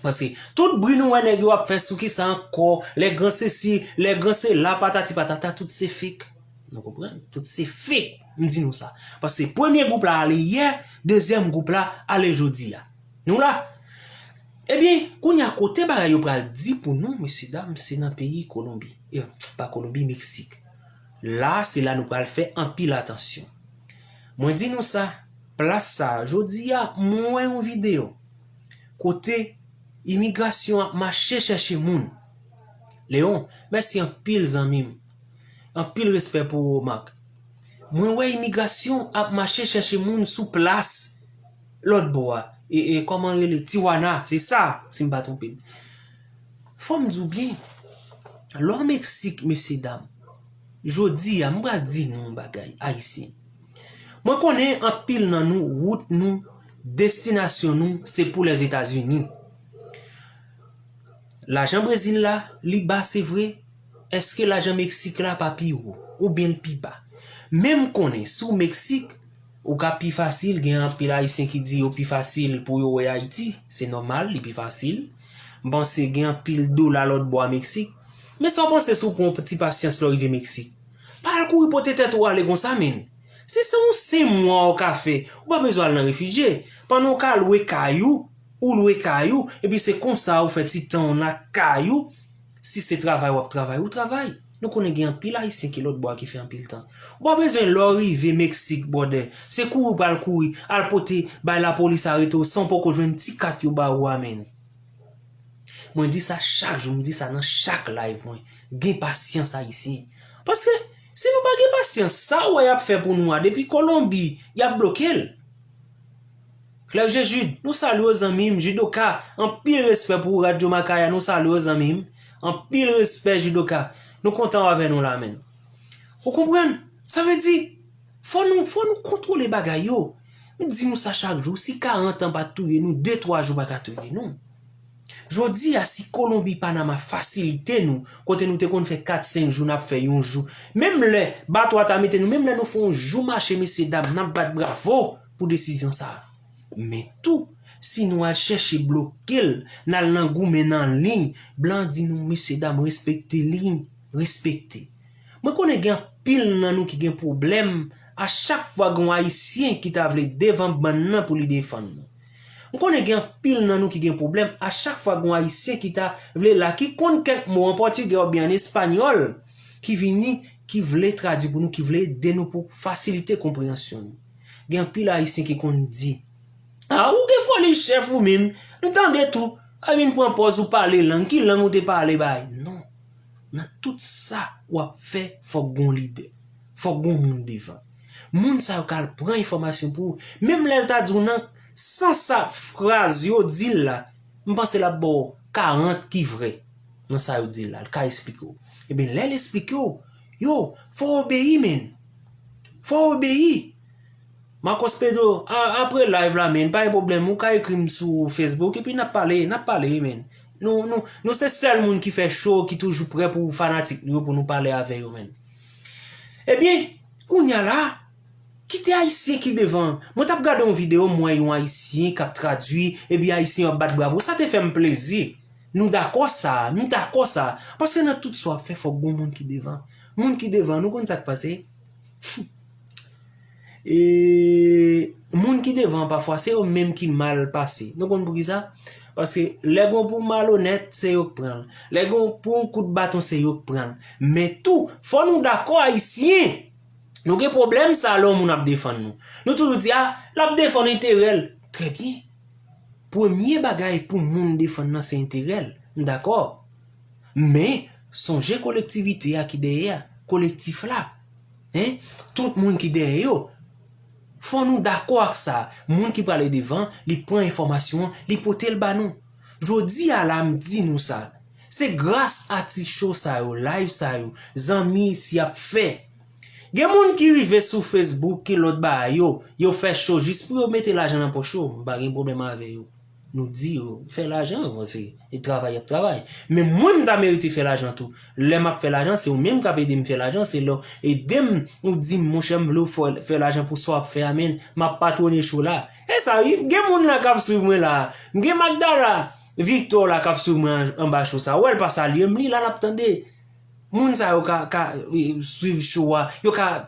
Paske tout bri nou wè nèg yo ap fè sou kisa ankò, lè gran sesi, lè gran sela, patati patata, tout se fake. Nou konprann? Tout se fake. M di nou sa. Paske premye gwoup la ale yè, dezyèm gwoup la ale jodi a. Nou la. Ebyen, kounye a kote bagay yo pral di pou nou, mesye dam, se nan peyi Kolonbi. E, pa Kolonbi, Meksik. La, se la nou pral fè anpil atansyon. Mwen di nou sa, plas sa, jodi a, mwen wè yon videyo kote imigrasyon ap mache chèche moun. Leon, mèsi anpil zanmi m. Anpil respè pou ou, Marc. Mwen wè imigrasyon ap mache chèche moun sou plas lòt bò a. E, e, kòman rele? Tijuana, se sa, si m pa twonpe m. Fò m di w byen, lè w Meksik, mesye dam, jodi a, m pral di nou yon bagay, Ayisyen. Mwen konnen anpil nan nou, wout nou, destinasyon nou, se pou Lèzetazini. Lajan Brezil la, li ba, se vre. Èske lajan Meksik la pa pi wo, oubyen l pi ba? Men m konnen, si w Meksik, ou ka pi fasil, gen anpil Ayisyen ki di yo pi fasil pou yo wè Ayiti. Se nòmal, li pi fasil. M panse gen anpil dola lòt bò a Meksik. Men sa w panse si w pran yon ti pasyans lè w rive Meksik? Pa al kouri pote tèt ou ale konsa, menn. Si se yon senk mwa w ka fè, ou pa bezwen al nan refijye. Pandan w ka lwe kay ou, ou lwe kay ou, epi se konsa ou fè ti tan w nan kay ou. Si se travay w ap travay, ou travay. Nou konnen gen anpil Ayisyen ki lòt bò a ki fè anpil tan. Ou pa bezwen lè w rive Meksik, brother. Se kouri w pral kouri, al pote, bay lapolis arete w san w poko jwenn ti kat yo ba ou a, menn. Mwen di sa chak jou, m di sa nan chak live mwen. Gen pasyans, Ayisyen. Paske, si nou pa gen pasyans, sa w wè y ap fè pou nou a, depi Kolonbi, y ap bloke l. Clergé Jude, nou salye w, zanmi m. Judoka, anpil respè pou ou, Radyo Makaya, nou salye w, zanmi m. Anpil respè, Judoka. Nou kontan w avè nou la, menn. Ou konprann? Sa vle di, fò nou, fò nou kontwole bagay yo. M di nou sa chak jou, si karant an pa t touye nou, de twa jou pa ka touye nou. Jodi a, si Kolonbi, Panama fasilite nou, kote nou te konn fè kat, senk jou, n ap fè yon jou. Menm lè bato a ta mete nou, menm lè nou fè yon jou mache, mesye dam, n ap bat bravo pou desizyon sa a. Men tou, si nou al chèche bloke l, n al nan goumen nan liy, blan di nou, mesye dam, respekte liy, respekte. Mwen konnen gen anpil nan nou ki gen pwoblèm a chak fwa gen yon Ayisyen ki ta vle devan bann nan pou li defann nou. M konnen gen anpil nan nou ki gen pwoblèm a chak fwa gen yon Ayisyen ki ta vle la, ki konn kèk mo an pòtigè oubyen an espanyòl, ki vini, ki vle tradui pou nou, ki vle ede nou pou fasilite konpreyansyon nou. Gen anpil Ayisyen ki konn di, "A, ou gen foli chèf ou menm, m tande tou, a vin pran pòz ou pale lang, ki lang ou te pale bay?" Non. Nan tout sa w ap fè, fòk gon lidè. Fòk gon moun devan. Moun sa yo ka al pran enfòmasyon pou ou. Menm lè l ta di w nan sans sa fraz yo di l la, m panse l ap ba w karant ki vrè nan sa yo di l la. L ka esplike w. Ebyen, lè l esplike w, yo, fò w obeyi, menn. Fò w obeyi. Marcos Pedro, a, apre live la, menn, pa gen pwoblèm, ou ka ekri m sou Facebook, epi n ap pale, n ap pale, menn. Nou, nou, nou se sèl moun ki fè show, ki toujou prè pou fanatik nou yo, pou nou pale avè yo, menn. Ebyen, kounye a la, kite Ayisyen ki devan. Mwen t ap gade yon videyo, m wè yon Ayisyen k ap tradui, epi Ayisyen yo ap bat bravo. Sa te fè m plezi. Nou dakò sa, nou dakò sa. Paske nan tout sa w ap fè, fòk gon moun ki devan. Moun ki devan, nou konn sa k pase? E moun ki devan an pafwa, se yo menm ki mal pase. Nou konn poukisa? Paske lè gon pou malonèt, se yo k pran l. Lè gon pou yon kout baton, se yo k pran l. Men tou, fò nou dakò, Ayisyen. Nou gen pwoblèm sa lè yon moun ap defann nou. Nou toujou di, a, l ap defann enterè l. Trè byen. Premye bagay pou moun defann nan se enterè l. M dakò. Men, sonje kolektivite a ki dèyè a. Kolektif la. Hein? Tout moun ki dèyè yo. Fò nou dakò ak sa. Moun ki prale devan, li pran enfòmasyon an, li pote l ba nou. Jodi a la, m di nou sa. Se gras a ti show sa yo, live sa yo, zanmi isi ap fè. Gen moun ki rive sou Facebook, ki lòt bagay yo, yo fè show jis pou yo mete lajan nan pòch yo, m pa gen pwoblèm avè yo. Nou di yo, fè lajan, bon, se e travay y ap travay. Men mwen, m ta merite fè lajan tou. Lè m ap fè lajan, se ou menm k ap ede m fè lajan, se lè w ede m, ou di m, monchè, m vle w fè, fè lajan pou sa w ap fè a, men m ap patwone show la. E sa, wi, gen moun la k ap swiv mwen la. M gen Magdala Victor la k ap swiv mwen an, anba show sa. Ou wè l pa salye m, li la l ap tande. Moun sa yo ka, ka, e, swiv show a, yo ka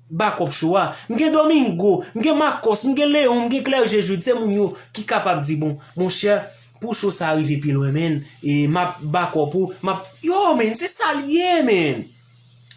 back up show a. M gen Domingo, m gen Marcos, m gen Leon, m gen Clergé Jude, se moun yo ki kapab di, bon, monchè, pou show sa rive pi lwen, menn, e m ap back up ou, m ap, yo, menn, se sa l ye, menn.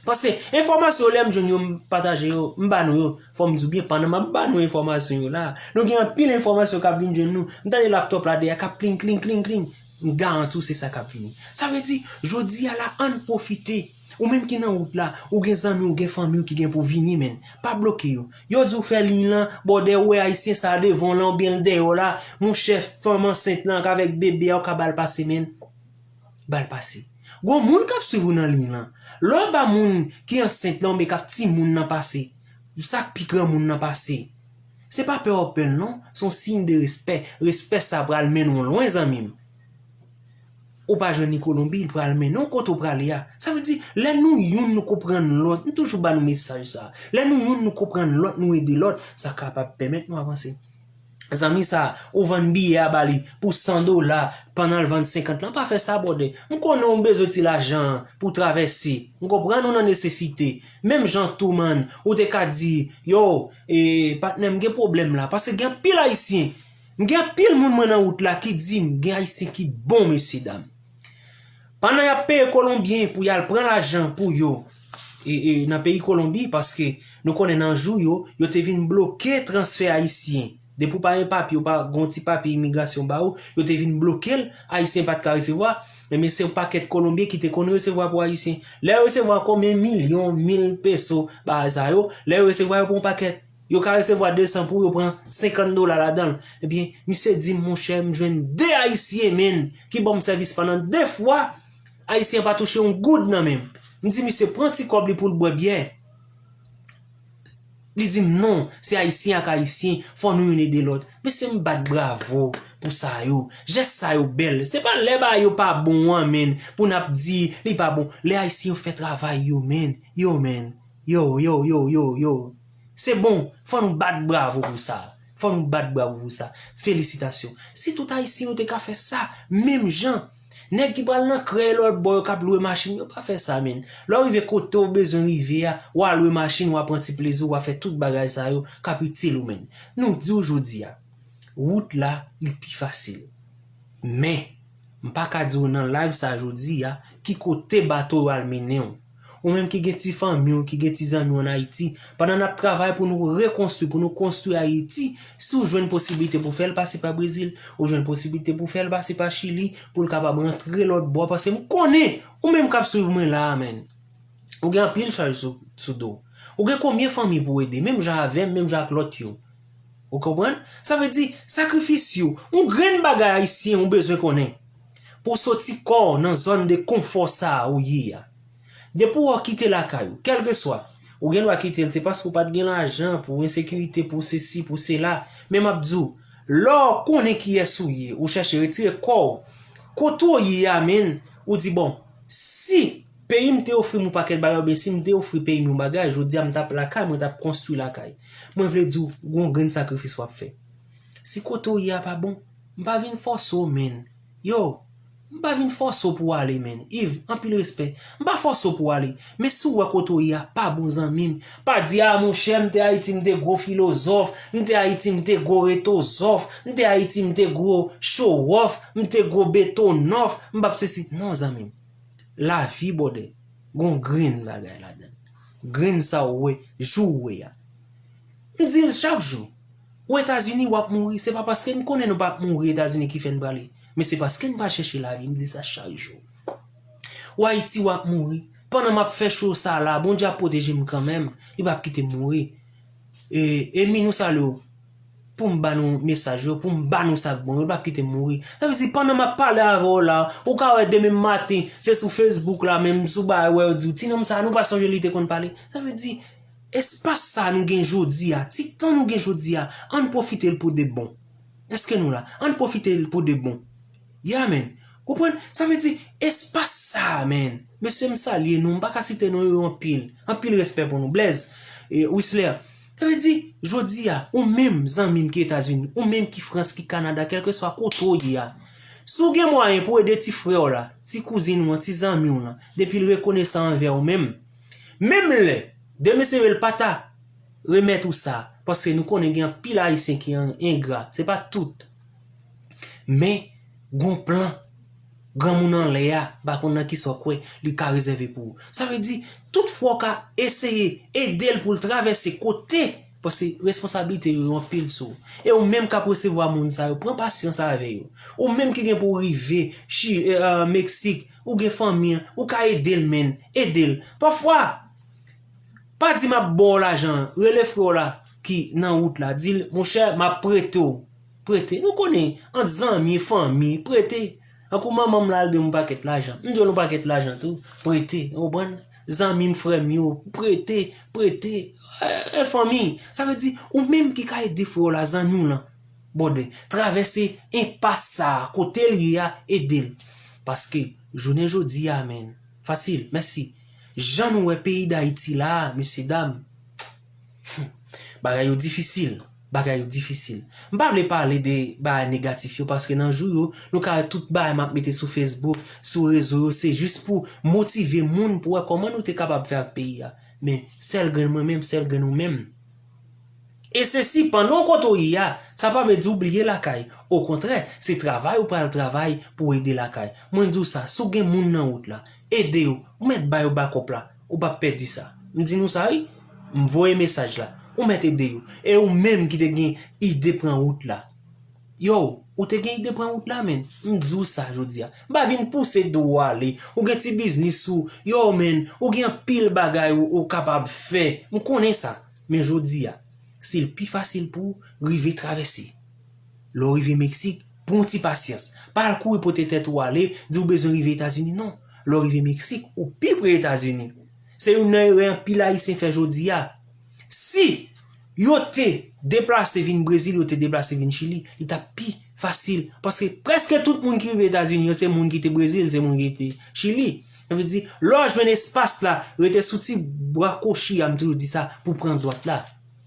Paske enfòmasyon yo, lè m jwenn yo, m pataje yo, m ba nou yo. Fò m di w byen, pandan m ap ba nou enfòmasyon yo la, nou gen anpil enfòmasyon k ap vin jwenn nou. M tande laptòp la dèyè k ap kling, kling, kling, kling. M garanti w se sa k ap vini. Sa vle di, jodi a la, ann pwofite. Ou menm ki nan wout la, ou gen zanmi w, gen fanmi w ki gen pou vini, menn. Pa bloke yo. Yo di w fè liy lan, bòdè, ou wè Ayisyen sa devan w lan, oubyen l dèyè w la. Monchè, fanm ansent lan, avèk bebe a, ou ka ba l pase, menn. Ba l pase. Gon moun k ap swiv ou nan liy lan. Lè w ba moun ki ansent lan oubyen k ap timoun nan pase, sa k pi granmoun nan pase, se pa pè w ap pè l non, se yon siy de respè. Respè sa pral mennen w lwen, zanmi m. Ou pa jwenn li Kolonbi, li pral mennen w kote w prale a. Sa vle di, lè nou youn, nou konprann lòt, m toujou ba nou mesaj sa. Lè nou youn, nou konprann lòt, nou ede lòt, sa kapab pèmèt nou avanse. zanmi sa, ou vann biyè a ba li pou san dola, pandan l vann senkant lan, pa fè sa, brother. M konnen w bezwen ti lajan an pou travèse. M konprann ou nan nesesite. Menm jan tou, man, ou te ka di, yo, e, patnè, m gen pwoblèm la. Paske gen anpil Ayisyen. M gen anpil moun mwen nan wout la ki di m gen Ayisyen ki bon, mesye dam. Pandan y ap peye Kolonbyen pou y al pran lajan pou yo, e, e, nan peyi Kolonbi, paske nou konnen nan jou yo, yo te vin bloke transfè Ayisyen. Depi w pa gen papye, w pa gen yon ti papye imigrasyon ba ou, yo te vin bloke l, Ayisyen pa t ka resevwa. Ebyen, se yon pakèt Kolonbyen ki te konn resevwa pou Ayisyen. Lè yo resevwa konbyen milyon, mil peso, bagay sa yo, lè yo resevwa, yo pran yon pakèt. Yo ka resevwa de san pou yo pran senkant dola ladan l. Ebyen, misye di m, monchè, m jwenn de Ayisyen, menn, ki ban m sèvis pandan de fwa. Ayisyen an pa touche yon goud nan men m. M di misye pran ti kòb li pou l bwè byè. Li di m, non, se Ayisyen ak Ayisyen, fò nou youn ede lòt. Mesye, m bat bravo pou sa yo. Jès sa yo bèl. Se pa lè bagay yo pa bon an, menn, pou n ap di li pa bon. Lè Ayisyen yo fè travay yo, menn. Yo, menn. Yo, yo, yo, yo, yo. Se bon, fò nou bat bravo pou sa. Fò nou bat bravo pou sa. Felisitasyon. Si tout Ayisyen yo te ka fè sa, menm jan, nèg ki pral nan krèy lòt bò yo k ap lwe machin, yo pa fè sa, menn. Lè w rive kote w bezwen rive a, w a lwe machin, w a pran ti plezi w, w a fè tout bagay sa yo k ap itil ou, menn. Nou di w jodi a, wout la, li pi fasil. Men, m pa ka di w nan live sa jodi a, ki kote bato yo al mennen w. Ou menm ki gen ti fanmi w, ki gen ti zanmi w ann Ayiti, pandan n ap travay pou nou rekonstwi, pou nou konstwi Ayiti, si w jwenn posiblite pou fè l pase pa Brezil, ou jwenn posiblite pou fè l pase pa Chili, pou l kapab rantre lòt bò, paske m konnen, ou menm k ap swiv mwen la a, menn, ou gen anpil chaj sou, sou do w. Ou gen konbyen fanmi pou w ede, menm jan avè m, menm jan ak lòt yo. Ou konprann? Sa vle di, sakrifis yo, yon grenn bagay ayisyen ou bezwen konnen. Pou w soti kò w nan zòn de konfò sa a ou ye a. Depi w kite lakay ou, kèlkeswa, ou gen dwa kite l, se paske w pa t gen lajan, pou ensekirite, pou sesi, pou sela. Men m ap di w, lè w konnen kiyès ou ye, ou chèche retire kò w kote w ye a, menn, ou di, bon, si peyi m te ofri m yon pakèt bagay, oubyen si m te ofri peyi m yon bagay, jodi a m t ap lakay, mwen t ap konstwi lakay. Mwen vle di w, gon grenn sakrifis w ap fè. Si kote w ye a pa bon, m pa vin fòse w, menn. Yo, m pa vin fòse w pou w ale, menn. Yves, anpil respè. M pa fòse w pou w ale. Men si w wè kote w ye a pa bon, zanmi m, pa di, a, monchè, m te Ayiti, m te gwo filozòf, m te Ayiti, m te gwo retozòf, m te Ayiti, m te gwo show off, m te gwo betonòf, m p ap sesi. Non, zanmi m. Lavi, brother, gon grenn bagay ladan l. Grenn sa w wè, jou w wè a. M di l chak jou, ou Etazini, w ap mouri. Se pa paske n konnen nou p ap mouri Etazini ki fè n prale, men se paske n pa chèche lavi. M di sa chak jou. Ou Ayiti, w ap mouri. Pandan m ap fè show sa la, Bondye ap pwoteje m kanmenm. Li p ap kite m mouri. E, enmi nou sa yo, pou m ba nou mesaj yo, pou m ba nou sa k bon yo, l p ap kite m mouri. Sa vle di, pandan m ap pale avè w la, ou ka wè demen maten, se sou Facebook la, menm sou bagay, wè yo di w, ti nonm sa, nou pa sonje li te konn pale. Sa vle di, espas sa nou gen jodi a, ti tan nou gen jodi a, ann pwofite l pou de bon. Èske nou la? Ann pwofite l pou de bon. Yeah, man. Konprann? Sa vle di, espas sa, man. Mesye, m salye nou, m pa ka site non yo anpil. Anpil respè pou nou. Blaise, e, Wisler. Sa vle di, jodi a, ou menm zanmi m ki Etazini, ou menm ki Frans, ki Kanada, kèlkeswa kote w ye a, si w gen mwayen pou w ede ti frè w la, ti kouzin ou an, ti zanmi w lan, depi l rekonesan anvè w menm, menm lè demen se yo l pa ta remèt ou sa, paske nou konnen gen anpil Ayisyen ki an-, engra, se pa tout. Men, gon plan. Granmoun anlè a, m pa konn nan kisa w kwè, li ka rezève pou ou. Sa vle di, tout fwa w ka eseye ede l pou l travèse kote, paske responsablite yo, yo anpil sou ou. E ou menm k ap resevwa moun sa yo, pran pasyans avè yo. Ou menm ki gen pou w rive Chi-, e, e, Meksik, ou gen fanmi an, ou ka ede l, menn, ede l. Pafwa, pa di m ap ba w lajan an. Rele frè w la ki nan wout la. Di l, monchè, m ap prete w. Prete. Nou konnen, ant zanmi, fanmi, prete. Tankou manman m la, l dwe m yon pakèt lajan. M dwe l yon pakèt lajan tou. Prete. Ou konprann? Zanmi m, frè m yo, prete, prete. E, e fanmi. Sa vle di, ou menm ki ka ede frè w la, zanmi w lan. Brother, travèse enpas sa a, kote l ye a, ede l. Paske, jounen jodi a, man, fasil, mèsi. Jan nou wè peyi Dayiti la a, mesye dam, bagay yo difisil. Bagay yo difisil. M pa vle pale de bagay negatif yo, paske nan jou yo, nou ka wè tout bagay m ap mete sou Facebook, sou rezo yo, se jis pou motive moun, pou wè kòman nou te kapab fè ak peyi a. Men, sèl grenn mwen menm, sèl grenn ou menm. E se si, pandan w kote w ye a, sa pa vle di w bliye lakay. Okontrè, se travay ou pral travay pou w ede lakay. Mwen di w sa, si w gen moun nan wout la, ede yo, ou mèt ba yo bakòp la, ou p ap pèdi sa. M di nou sa wi, m voye mesaj la, ou mèt ede yo. E ou menm ki te gen ide pran wout la, yo, ou te gen ide pran wout la, menn. M di w sa jodi a. M pa vin pouse do w ale. Ou gen ti biznis ou, yo, menn, ou gen anpil bagay ou, ou kapab fè. M konnen sa. Men jodi a, si l pi fasil pou w, rive travèse. Lè w rive Meksik, pran yon ti pasyans. Pa al kouri pote tèt ou ale, di w bezwen rive Etazini. Non. Lè w rive Meksik, ou pi pre Etazini. Se youn nan erè anpil Ayisyen fè jodi a. Si yo te deplase vin Brezil, yo te deplase vin Chili, li t ap pi fasil. Paske prèske tout moun ki rive Etazini yo, se moun ki te Brezil, se moun ki te Chili. Sa vle di, lè w jwenn espas la, rete sou ti bwa kochi a, m toujou di sa, pou pran dwat la.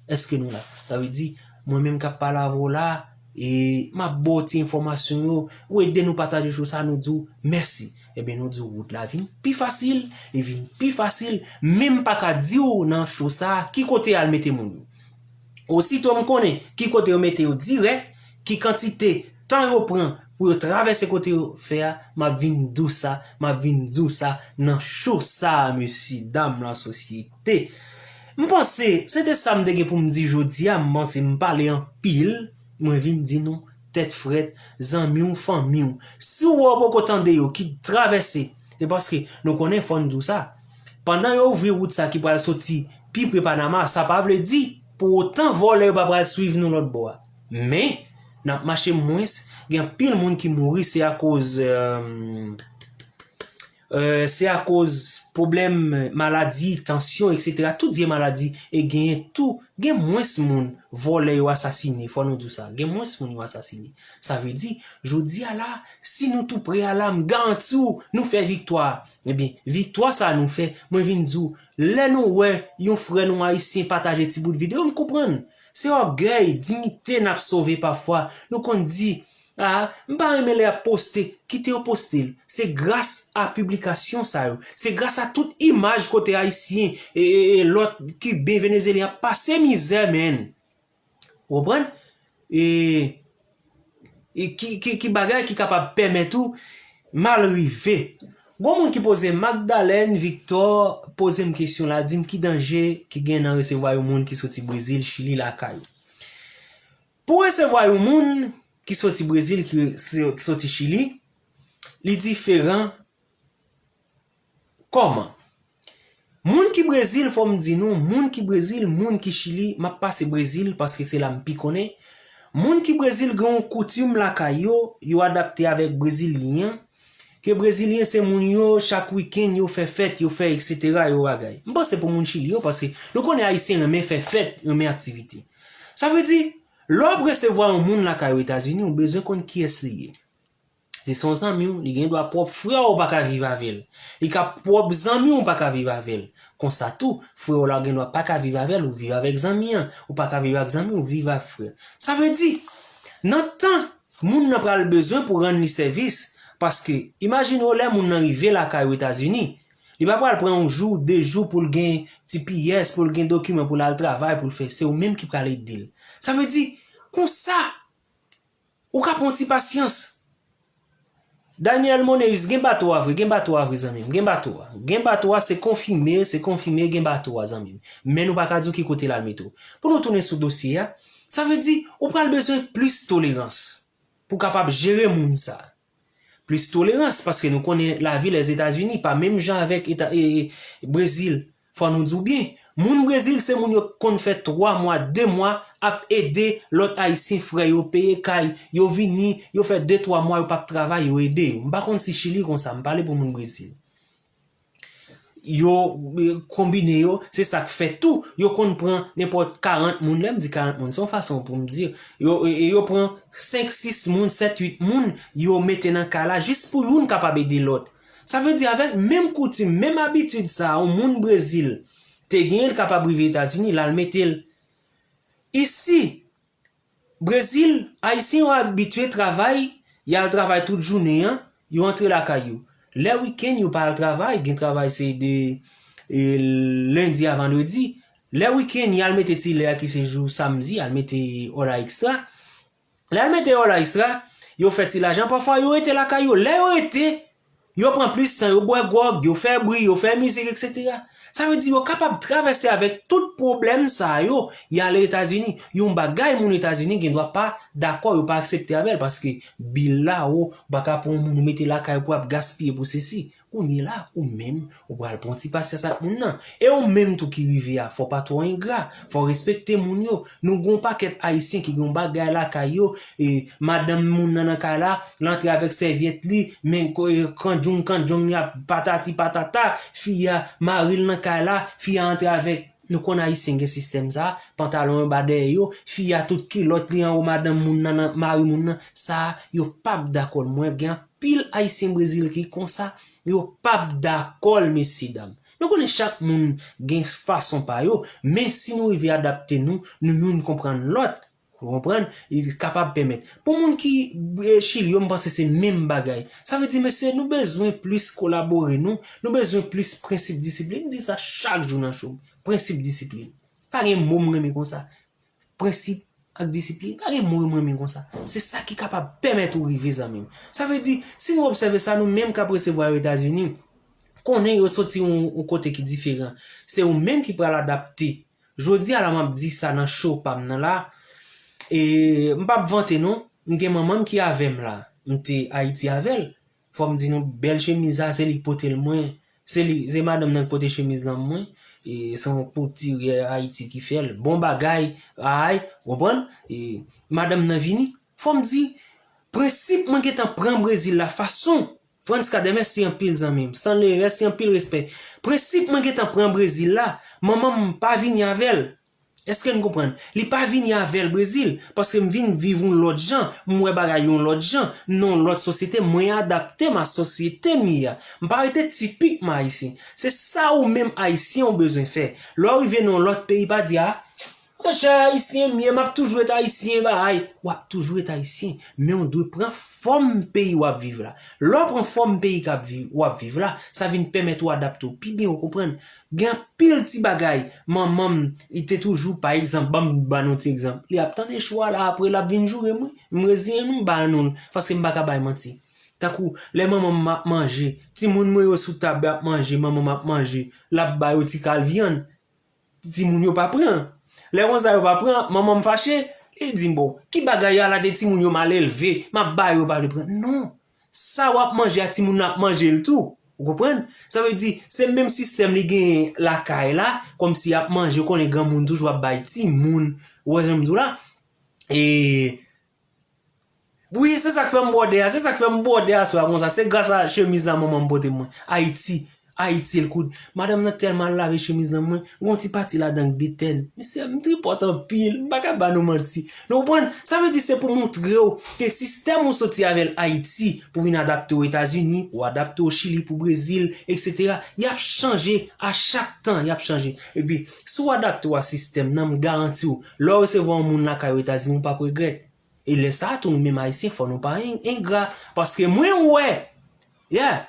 Èske nou la? Sa vle di, mwen menm k ap pale avè w la, e m ap ba w ti enfòmasyon yo, ou ede nou pataje cho sa, nou di w mèsi. Ebyen, nou di w wout la vin pi fasil, li vin pi fasil, men m pa ka di w nan cho sa a ki kote al mete moun yo. Osito m konnen ki kote yo mete yo dirèk, ki kantite tan yo pran pou yo travèse kote yo fè a, m ap vin di w sa, m ap vin di w sa nan cho sa a, mesye dam, lasosyete. M panse, se te sa m te gen pou m di jodi a, m panse m pale anpil, mwen vin di nou, tèt frèt, zanmi w, fanmi w. Si w wè w poko tande yo ki travèse, se paske nou konnen, fò n di w sa. Pandan yo ouvri wout sa ki pral soti pi pre Panama, sa pa vle di pou otan vòlè yo pa pral swiv nou lòt bò a. Men, n ap mache mwens, gen anpil moun ki mouri, se akoz, euh, euh, se akoz pwoblèm maladi, tansyon, etsetera. Tout vye maladi, e genyen tou, gen mwens moun vòlè yo asasine, fò nou di w sa. Gen mwens moun yo asasine. Sa vle di, jodi a la, si nou tou pre a la, m garanti w, nou fè viktwa. Ebyen, viktwa sa a nou fè, mwen vin di w, lè nou wè yon frè nou ayisyen pataje ti bout videyo, m konprann. Se ògèy, diyite n ap sove pafwa. Nou konn di, a, m pa renmen lè y ap poste, kite yo poste l. Se gras a piblikasyon sa yo. Se gras a tout imaj kote ayisyen e, e, e lòt kiben, venezyelyen ap pase mizè, menn. Ou konprann? E, e ki, ki, ki bagay ki kapab pèmèt ou mal rive. Gon moun ki poze, Magdalène Victor poze m kesyon la, di m ki danje ki gen nan resevwa yon moun ki soti Brezil, Chili lakay ou. Pou resevwa yon moun ki soti Brezil, ki, ki soti Chili, li diferan. Kòman? Moun ki Brezil, fò m di nou, moun ki Brezil, moun ki Chili, m ap pase Brezil paske se la m pi konnen. Moun ki Brezil gen yon koutim lakay yo, yo adapte avèk Brezilyen an, ke Brezilyen se moun yo, chak wikenn yo fè fèt, yo fè etsetera, yo bagay. M panse pou moun Chili yo, paske nou konnen Ayisyen renmen fè fèt, renmen aktivite. Sa vle di, lè w ap resevwa yon moun lakay ou Etazini, ou bezwen konn kiyès li ye. Si se yon zanmi w, li gen dwa pwòp frè w pa ka viv avè l. Li ka pwòp zanmi w pa ka viv avè l. Konsa tou, frè w la gen dwa pa ka viv avè l, ou viv avèk zanmi an. Ou pa ka viv ak zanmi w, viv ak frè. Sa vle di, nan tan moun nan pral bezwen pou rann li sèvis, paske, imajine w lè moun nan rive lakay ou Etazini, li pa pral pran yon jou, de jou pou l gen ti pyès, pou l gen dokiman, pou l al travay, pou l fè. Se ou menm ki pral ede l. Sa vle di, konsa, ou ka pran ti pasyans. Daniel Moneus, gen bato a vre, gen bato a vre, zanmi m, gen bato a. Gen bato a, se konfime, se konfime, gen bato a, zanmi m. Men nou pa ka di w ki kote l al mete w. Pou nou tounen sou dosye a, sa vle di, ou pral bezwen plis tolerans pou w kapab jere moun sa. Plis tolerans, paske nou konnen lavi Lèzetazini pa menm jan avèk Eta-, e, e, Brezil. Fò nou di w byen, moun Brezil se moun yo konn fè twa mwa, de mwa ap ede lòt Ayisyen frè yo peye kay, yo vini, yo fè de twa mwa yo p ap travay, yo ede yo. M pa konn si Chili konsa, m pale pou moun Brezil. Yo, e, konbine yo, se sa k fè tou, yo konn pran nenpòt karant moun, lè m di karant moun, se yon fason pou m di, yo, e, e yo pran senk, sis moun, sèt, uit moun, yo mete nan kay la, jis pou youn kapab ede lòt. Sa vle di avèk menm koutim, menm abitid sa a, yon moun Brezil te genyen, l kapab rive Etazini, l al mete l isi, Brezil, Ayisyen yo abitye travay, y al travay tout jounen an, yo antre lakay yo. Lè wikenn, yo pa al travay, gen travay se de e, lendi a vandredi. Lè wikenn, y al mete ti lè a ki se jou samdi, y al mete òla ekstra. Lè y al mete òla ekstra, yo fè ti lajan, pafwa yo rete lakay yo. Lè yo rete, yo pran plis tan, yo bwè gwòg, yo fè bri, yo fè mizik, etsetera. Sa vle di yo kapab travèse avèk tout pwoblèm sa yo, y ale Etazini. Yon bagay moun Etazini gen dwa pa dakò, yo pa aksepte avè l, paske bil la wo, ou pa ka pran yon moun ou mete lakay ou pou ap gaspiye pou sesi. Kounye la, ou menm, ou pral pran ti pasyans ak moun nan. E ou menm tou ki rive a, fò pa twò engra, fò respekte moun yo. Nou gen yon pakèt Ayisyen ki gen yon bagay lakay yo, e madanm moun nan nan kay la, l antre avèk sèvyèt li, men ko- e kandjong kandjong li ap patati patata, fi a, mari l nan kay la, fi a antre avèk, nou konn Ayisyen gen sistèm sa, pantalon yo ba dèyè yo, fi a tout kilòt li anwo madanm moun nan, nan mari moun nan, sa yo p ap dakò l. Mwen gen anpil Ayisyen Brezil ki konsa, yo p ap dakò l, mesye dam. Nou konnen chak moun gen fason pa yo, men si nou rive adapte nou, nou youn konprann lòt, ou konprann, li kapab pèmèt. Pou moun ki e, Chili yo, m panse se menm bagay. Sa vle di, mesye, nou bezwen plis kolabore nou, nou bezwen plis prensip disiplin. M di sa chak jou nan show. Prensip disiplin. Pa gen mo m renmen konsa. Prensip ak disiplin. Pa gen mo m renmen konsa. Se sa ki kapab pèmèt ou rive, zanmi m. Sa vle di, si nou obsève sa, nou menm k ap resevwa yo Etazini, konnen yo soti yon, yon kote ki diferan. Se ou menm ki pral adapte. Jodi a la, m ap di sa nan show pa m nan la. E, m p ap vante non. M gen manman m ki avè m la. M te Ayiti avè l. Fò m di nou, bèl chemiz sa, se li k pote l mwen. Se li, se madanm nan k pote chemiz lan mwen. E, se yon koutirye Ayiti ki fè l. Bon bagay, ay, ou konprann? E, madanm nan vini. Fò m di, prensip mwen gentan pran Brezil la, fason Frantz Cadet, mèsi anpil, zanmi m. Stanley, mèsi anpil, respè. Prensip mwen gentan pran Brezil la, manman m pa vini avè l. Èske n konprann? Li pa vini avè l Brezil, paske m vin viv yon lòt jan, m wè bagay yon lòt jan, nan yon lòt sosyete, mwen adapte m a sosyete m ye a. M pa rete tipikman ayisyen. Se sa ou menm ayisyen ou bezwen fè. Lè w rive nan yon lòt peyi, pa di, a, Monchè, ayisyen m ye, m ap toujou ret ayisyen, bay. W ap toujou ret ayisyen, men w dwe pran fòm peyi w ap viv la. Lè w pran fòm peyi k ap viv, w ap viv la, sa vin pèmèt ou adapte w pi byen, ou konprann. Gen anpil ti bagay, manman m, li te toujou, pa egzanp, ban m ba nou ti egzanp. Li ap tande show a la, apre l ap vin joure m, wi. M reziyen m, m ba nou l, paske m pa ka bay manti. Tankou, lè manman m ap manje, timoun mwen yo sou tab ap manje, manman m ap manje, l ap ba yo ti kal vyann. Timoun yo pa pran. Lè konsa yo pa pran, manman m fache, li di m, "Bon, ki bagay a la de timoun yo mal elve, m ap ba yo pa vle pran." Non. Sa w ap manje a, timoun nan ap manje l tou. Ou konprann? Sa vle di, se menm sistèm li genyen lakay la, kòmsi y ap manje, ou konnen granmoun toujou ap bay timoun. Ou wè jan m di w la? E, Wi, se sa k fè m bwòdè a, se sa k fè m bwòdè aswè a konsa. Se gras a chemiz la manman m pote mwen. Ayiti, Ayiti, el koud. Madanm nan tèlman al lave chemiz nan mwen, gon ti pati ladan k detèn. Mesye, m tripòt anpil, m pa ka ba nou manti. Nou konprann? Sa vle di se pou montre w ke sistèm ou soti avè l Ayiti, pou vin adapte w Etazini, ou adapte w Chili pou Brezil, etsetera. Y ap chanje, a chak tan, y ap chanje. Epi, si w adapte w a sistèm nan, m garanti w, lè w resevwa yon moun lakay ou Etazini, ou p ap regrèt. E lè sa a tou, nou menm Ayisyen, fò nou pa en- engra. Paske mwen wè, yeah,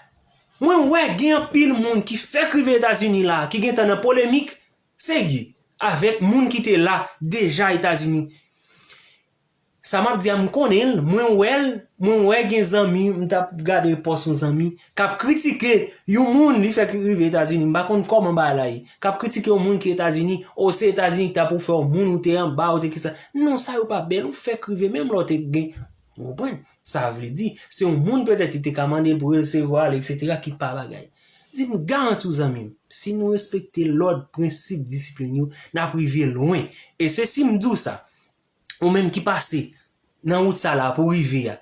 mwen wè gen anpil moun ki fèk rive Etazini la, ki gentan nan polemik serye avèk moun ki te la deja Etazini. Sa m ap di a, m konnen l, mwen wè l, mwen wè gen zanmi, m t ap gade pòs yon zanmi, k ap kritike yon moun li fèk rive Etazini, m pa konn kòman bagay la ye, k ap kritike yon moun ki Etazini, o se Etazini ki ta pou fè w moun, ou te anba, ou te kisa. Non, sa yo pa bèl, ou fèk rive, menm lè w te gen, ou konprann? Sa vle di, se yon moun petèt li te ka mande l pou resevwa l, etsetera, ki pa bagay. Di m, garanti w zanmi m, si nou respekte lòd, prensip, disiplin yo, n ap rive lwen. E se si m di w sa, ou menm ki pase nan wout sa la pou rive a,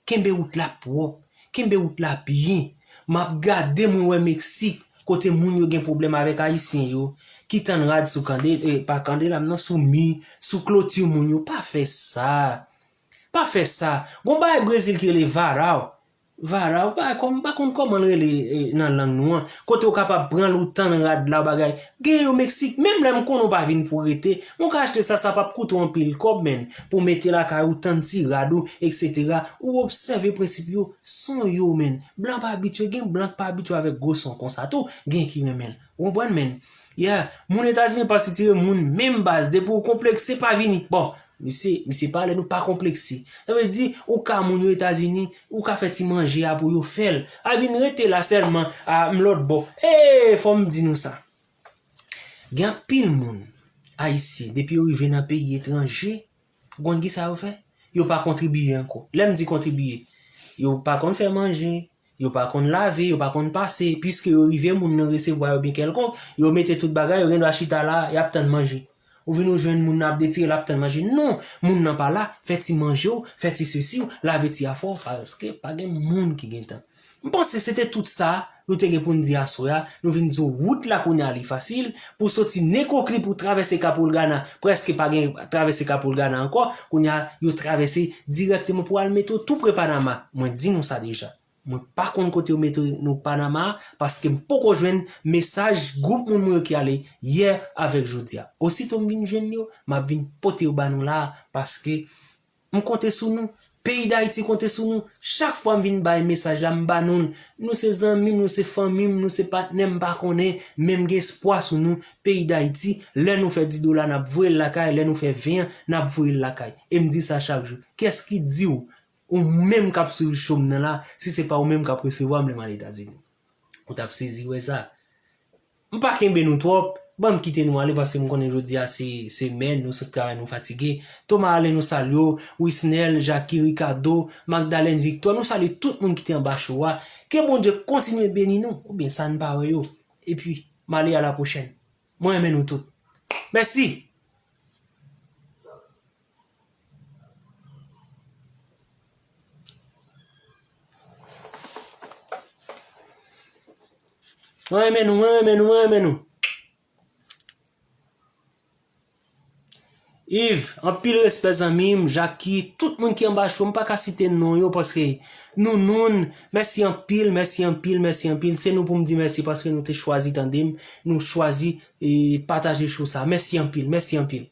kenbe wout la pwòp, kenbe wout la byen. M ap gade, mwen wè Meksik, kote moun yo gen pwoblèm avèk Ayisyen yo, ki tann rad sou kande, e, pa kandela m non, sou mi, sou kloti moun yo. Pa fè sa. Pa fè sa. Gon bagay Brezil ki rele varal. Vara, ou pa, kòm, m pa konn kòman l rele, e, nan lang nou an. Kote ou kapab pran l, ou tann rad la, ou bagay. Gen yo Meksik, menm lè m konnen ou pa vin pou rete, ou ka achte sa, sa p ap koute w anpil kòb, menn. Pou w mete lakay ou, tann ti rad ou, etsetera. Ou obsève prensip yo, son yo, menn. Blan pa abitye, gen blan k pa abitye avèk gwo son konsa tou, gen ki renmen l. Ou konprann, menn? Yeah, moun Etazini pa sitire moun menm baz, depi w konplekse, pa vini. Bon, misye, misye pale nou pa konplekse. Sa vle di, ou ka moun yo Etazini, ou ka fè ti manje a pou yo fè l. A vin rete la sèlman, a, m lòt bò. E, fò m di nou sa. Gen anpil moun, Ayisyen, depi yo rive nan peyi etranje, ou konn ki sa yo fè? Yo pa kontribiye ankò. Lè m di kontribiye, yo pa konn fè manje, yo pa konn lave, yo pa konn pase, piske yo rive, moun nan resevwa yo byen kèlkonk, yo mete tout bagay, yo gen dwa chita la, y ap tann manje. Ou vin ou jwenn moun nan ap detire, l ap tann manje. Non, moun nan pa la, fè ti manje w, fè ti sesi w, lave ti afè w, paske pa gen moun ki gen tan. M panse se te tout sa nou te gen pou n di aswè a. Nou vin di w wout la kounye a li fasil. Pou soti Nekokli pou travèse Kapolgana, prèske pa gen travèse Kapolgana ankò. Kounye a, yo travèse dirèkteman pou al mete w tou pre Panama. Mwen di nou sa deja. Mwen pa konn kote yo mete nou Panama a, paske m poko jwenn mesaj gwoup moun mwen yo ki ale yè avèk jodi a. Osito m vin jwenn yo, m ap vin pote yo ba nou la a, paske m konte sou nou. Peyi Dayiti konte sou nou. Chak fwa m vin bay mesaj la, m ba nou l. Nou se zanmi m, nou se fanmi m, nou se patnè m, m pa konnen, men m gen espwa sou nou. Peyi Dayiti, lè nou fè dis dola, n ap voye l lakay, lè nou fè ven an, n ap voye l lakay. E m di sa chak jou. Kiyès ki di w, ou menm k ap swiv show m nan la, si se pa ou menm k ap resevwa m lè m al Etazini? Ou t ap sezi wè sa. M pa kenbe nou twòp. Ban m kite nou ale paske m konnen jodi a se semèn, nou sot travay, nou fatige. Thomas Allen, nou salye w. Wisnel, Jackie, Ricardo, Magdalene, Victor, nou salye tout moun ki te anba show a. Ke Bondye kontinye beni nou, oubyen sa n pa wè yo. Epi, m ale a la pwochèn. Mwen renmen nou tout. Mèsi! Mwen renmen nou, mwen renmen nou, mwen renmen nou. Yves, anpil respè zanmi m, Jackie, tout moun ki anba show, m pa ka site non yo paske Nounoun, mèsi anpil, mèsi anpil, mèsi anpil. Se nou pou m di mèsi paske nou te chwazi tande m, nou chwazi, e, pataje show sa. Mèsi anpil, mèsi anpil.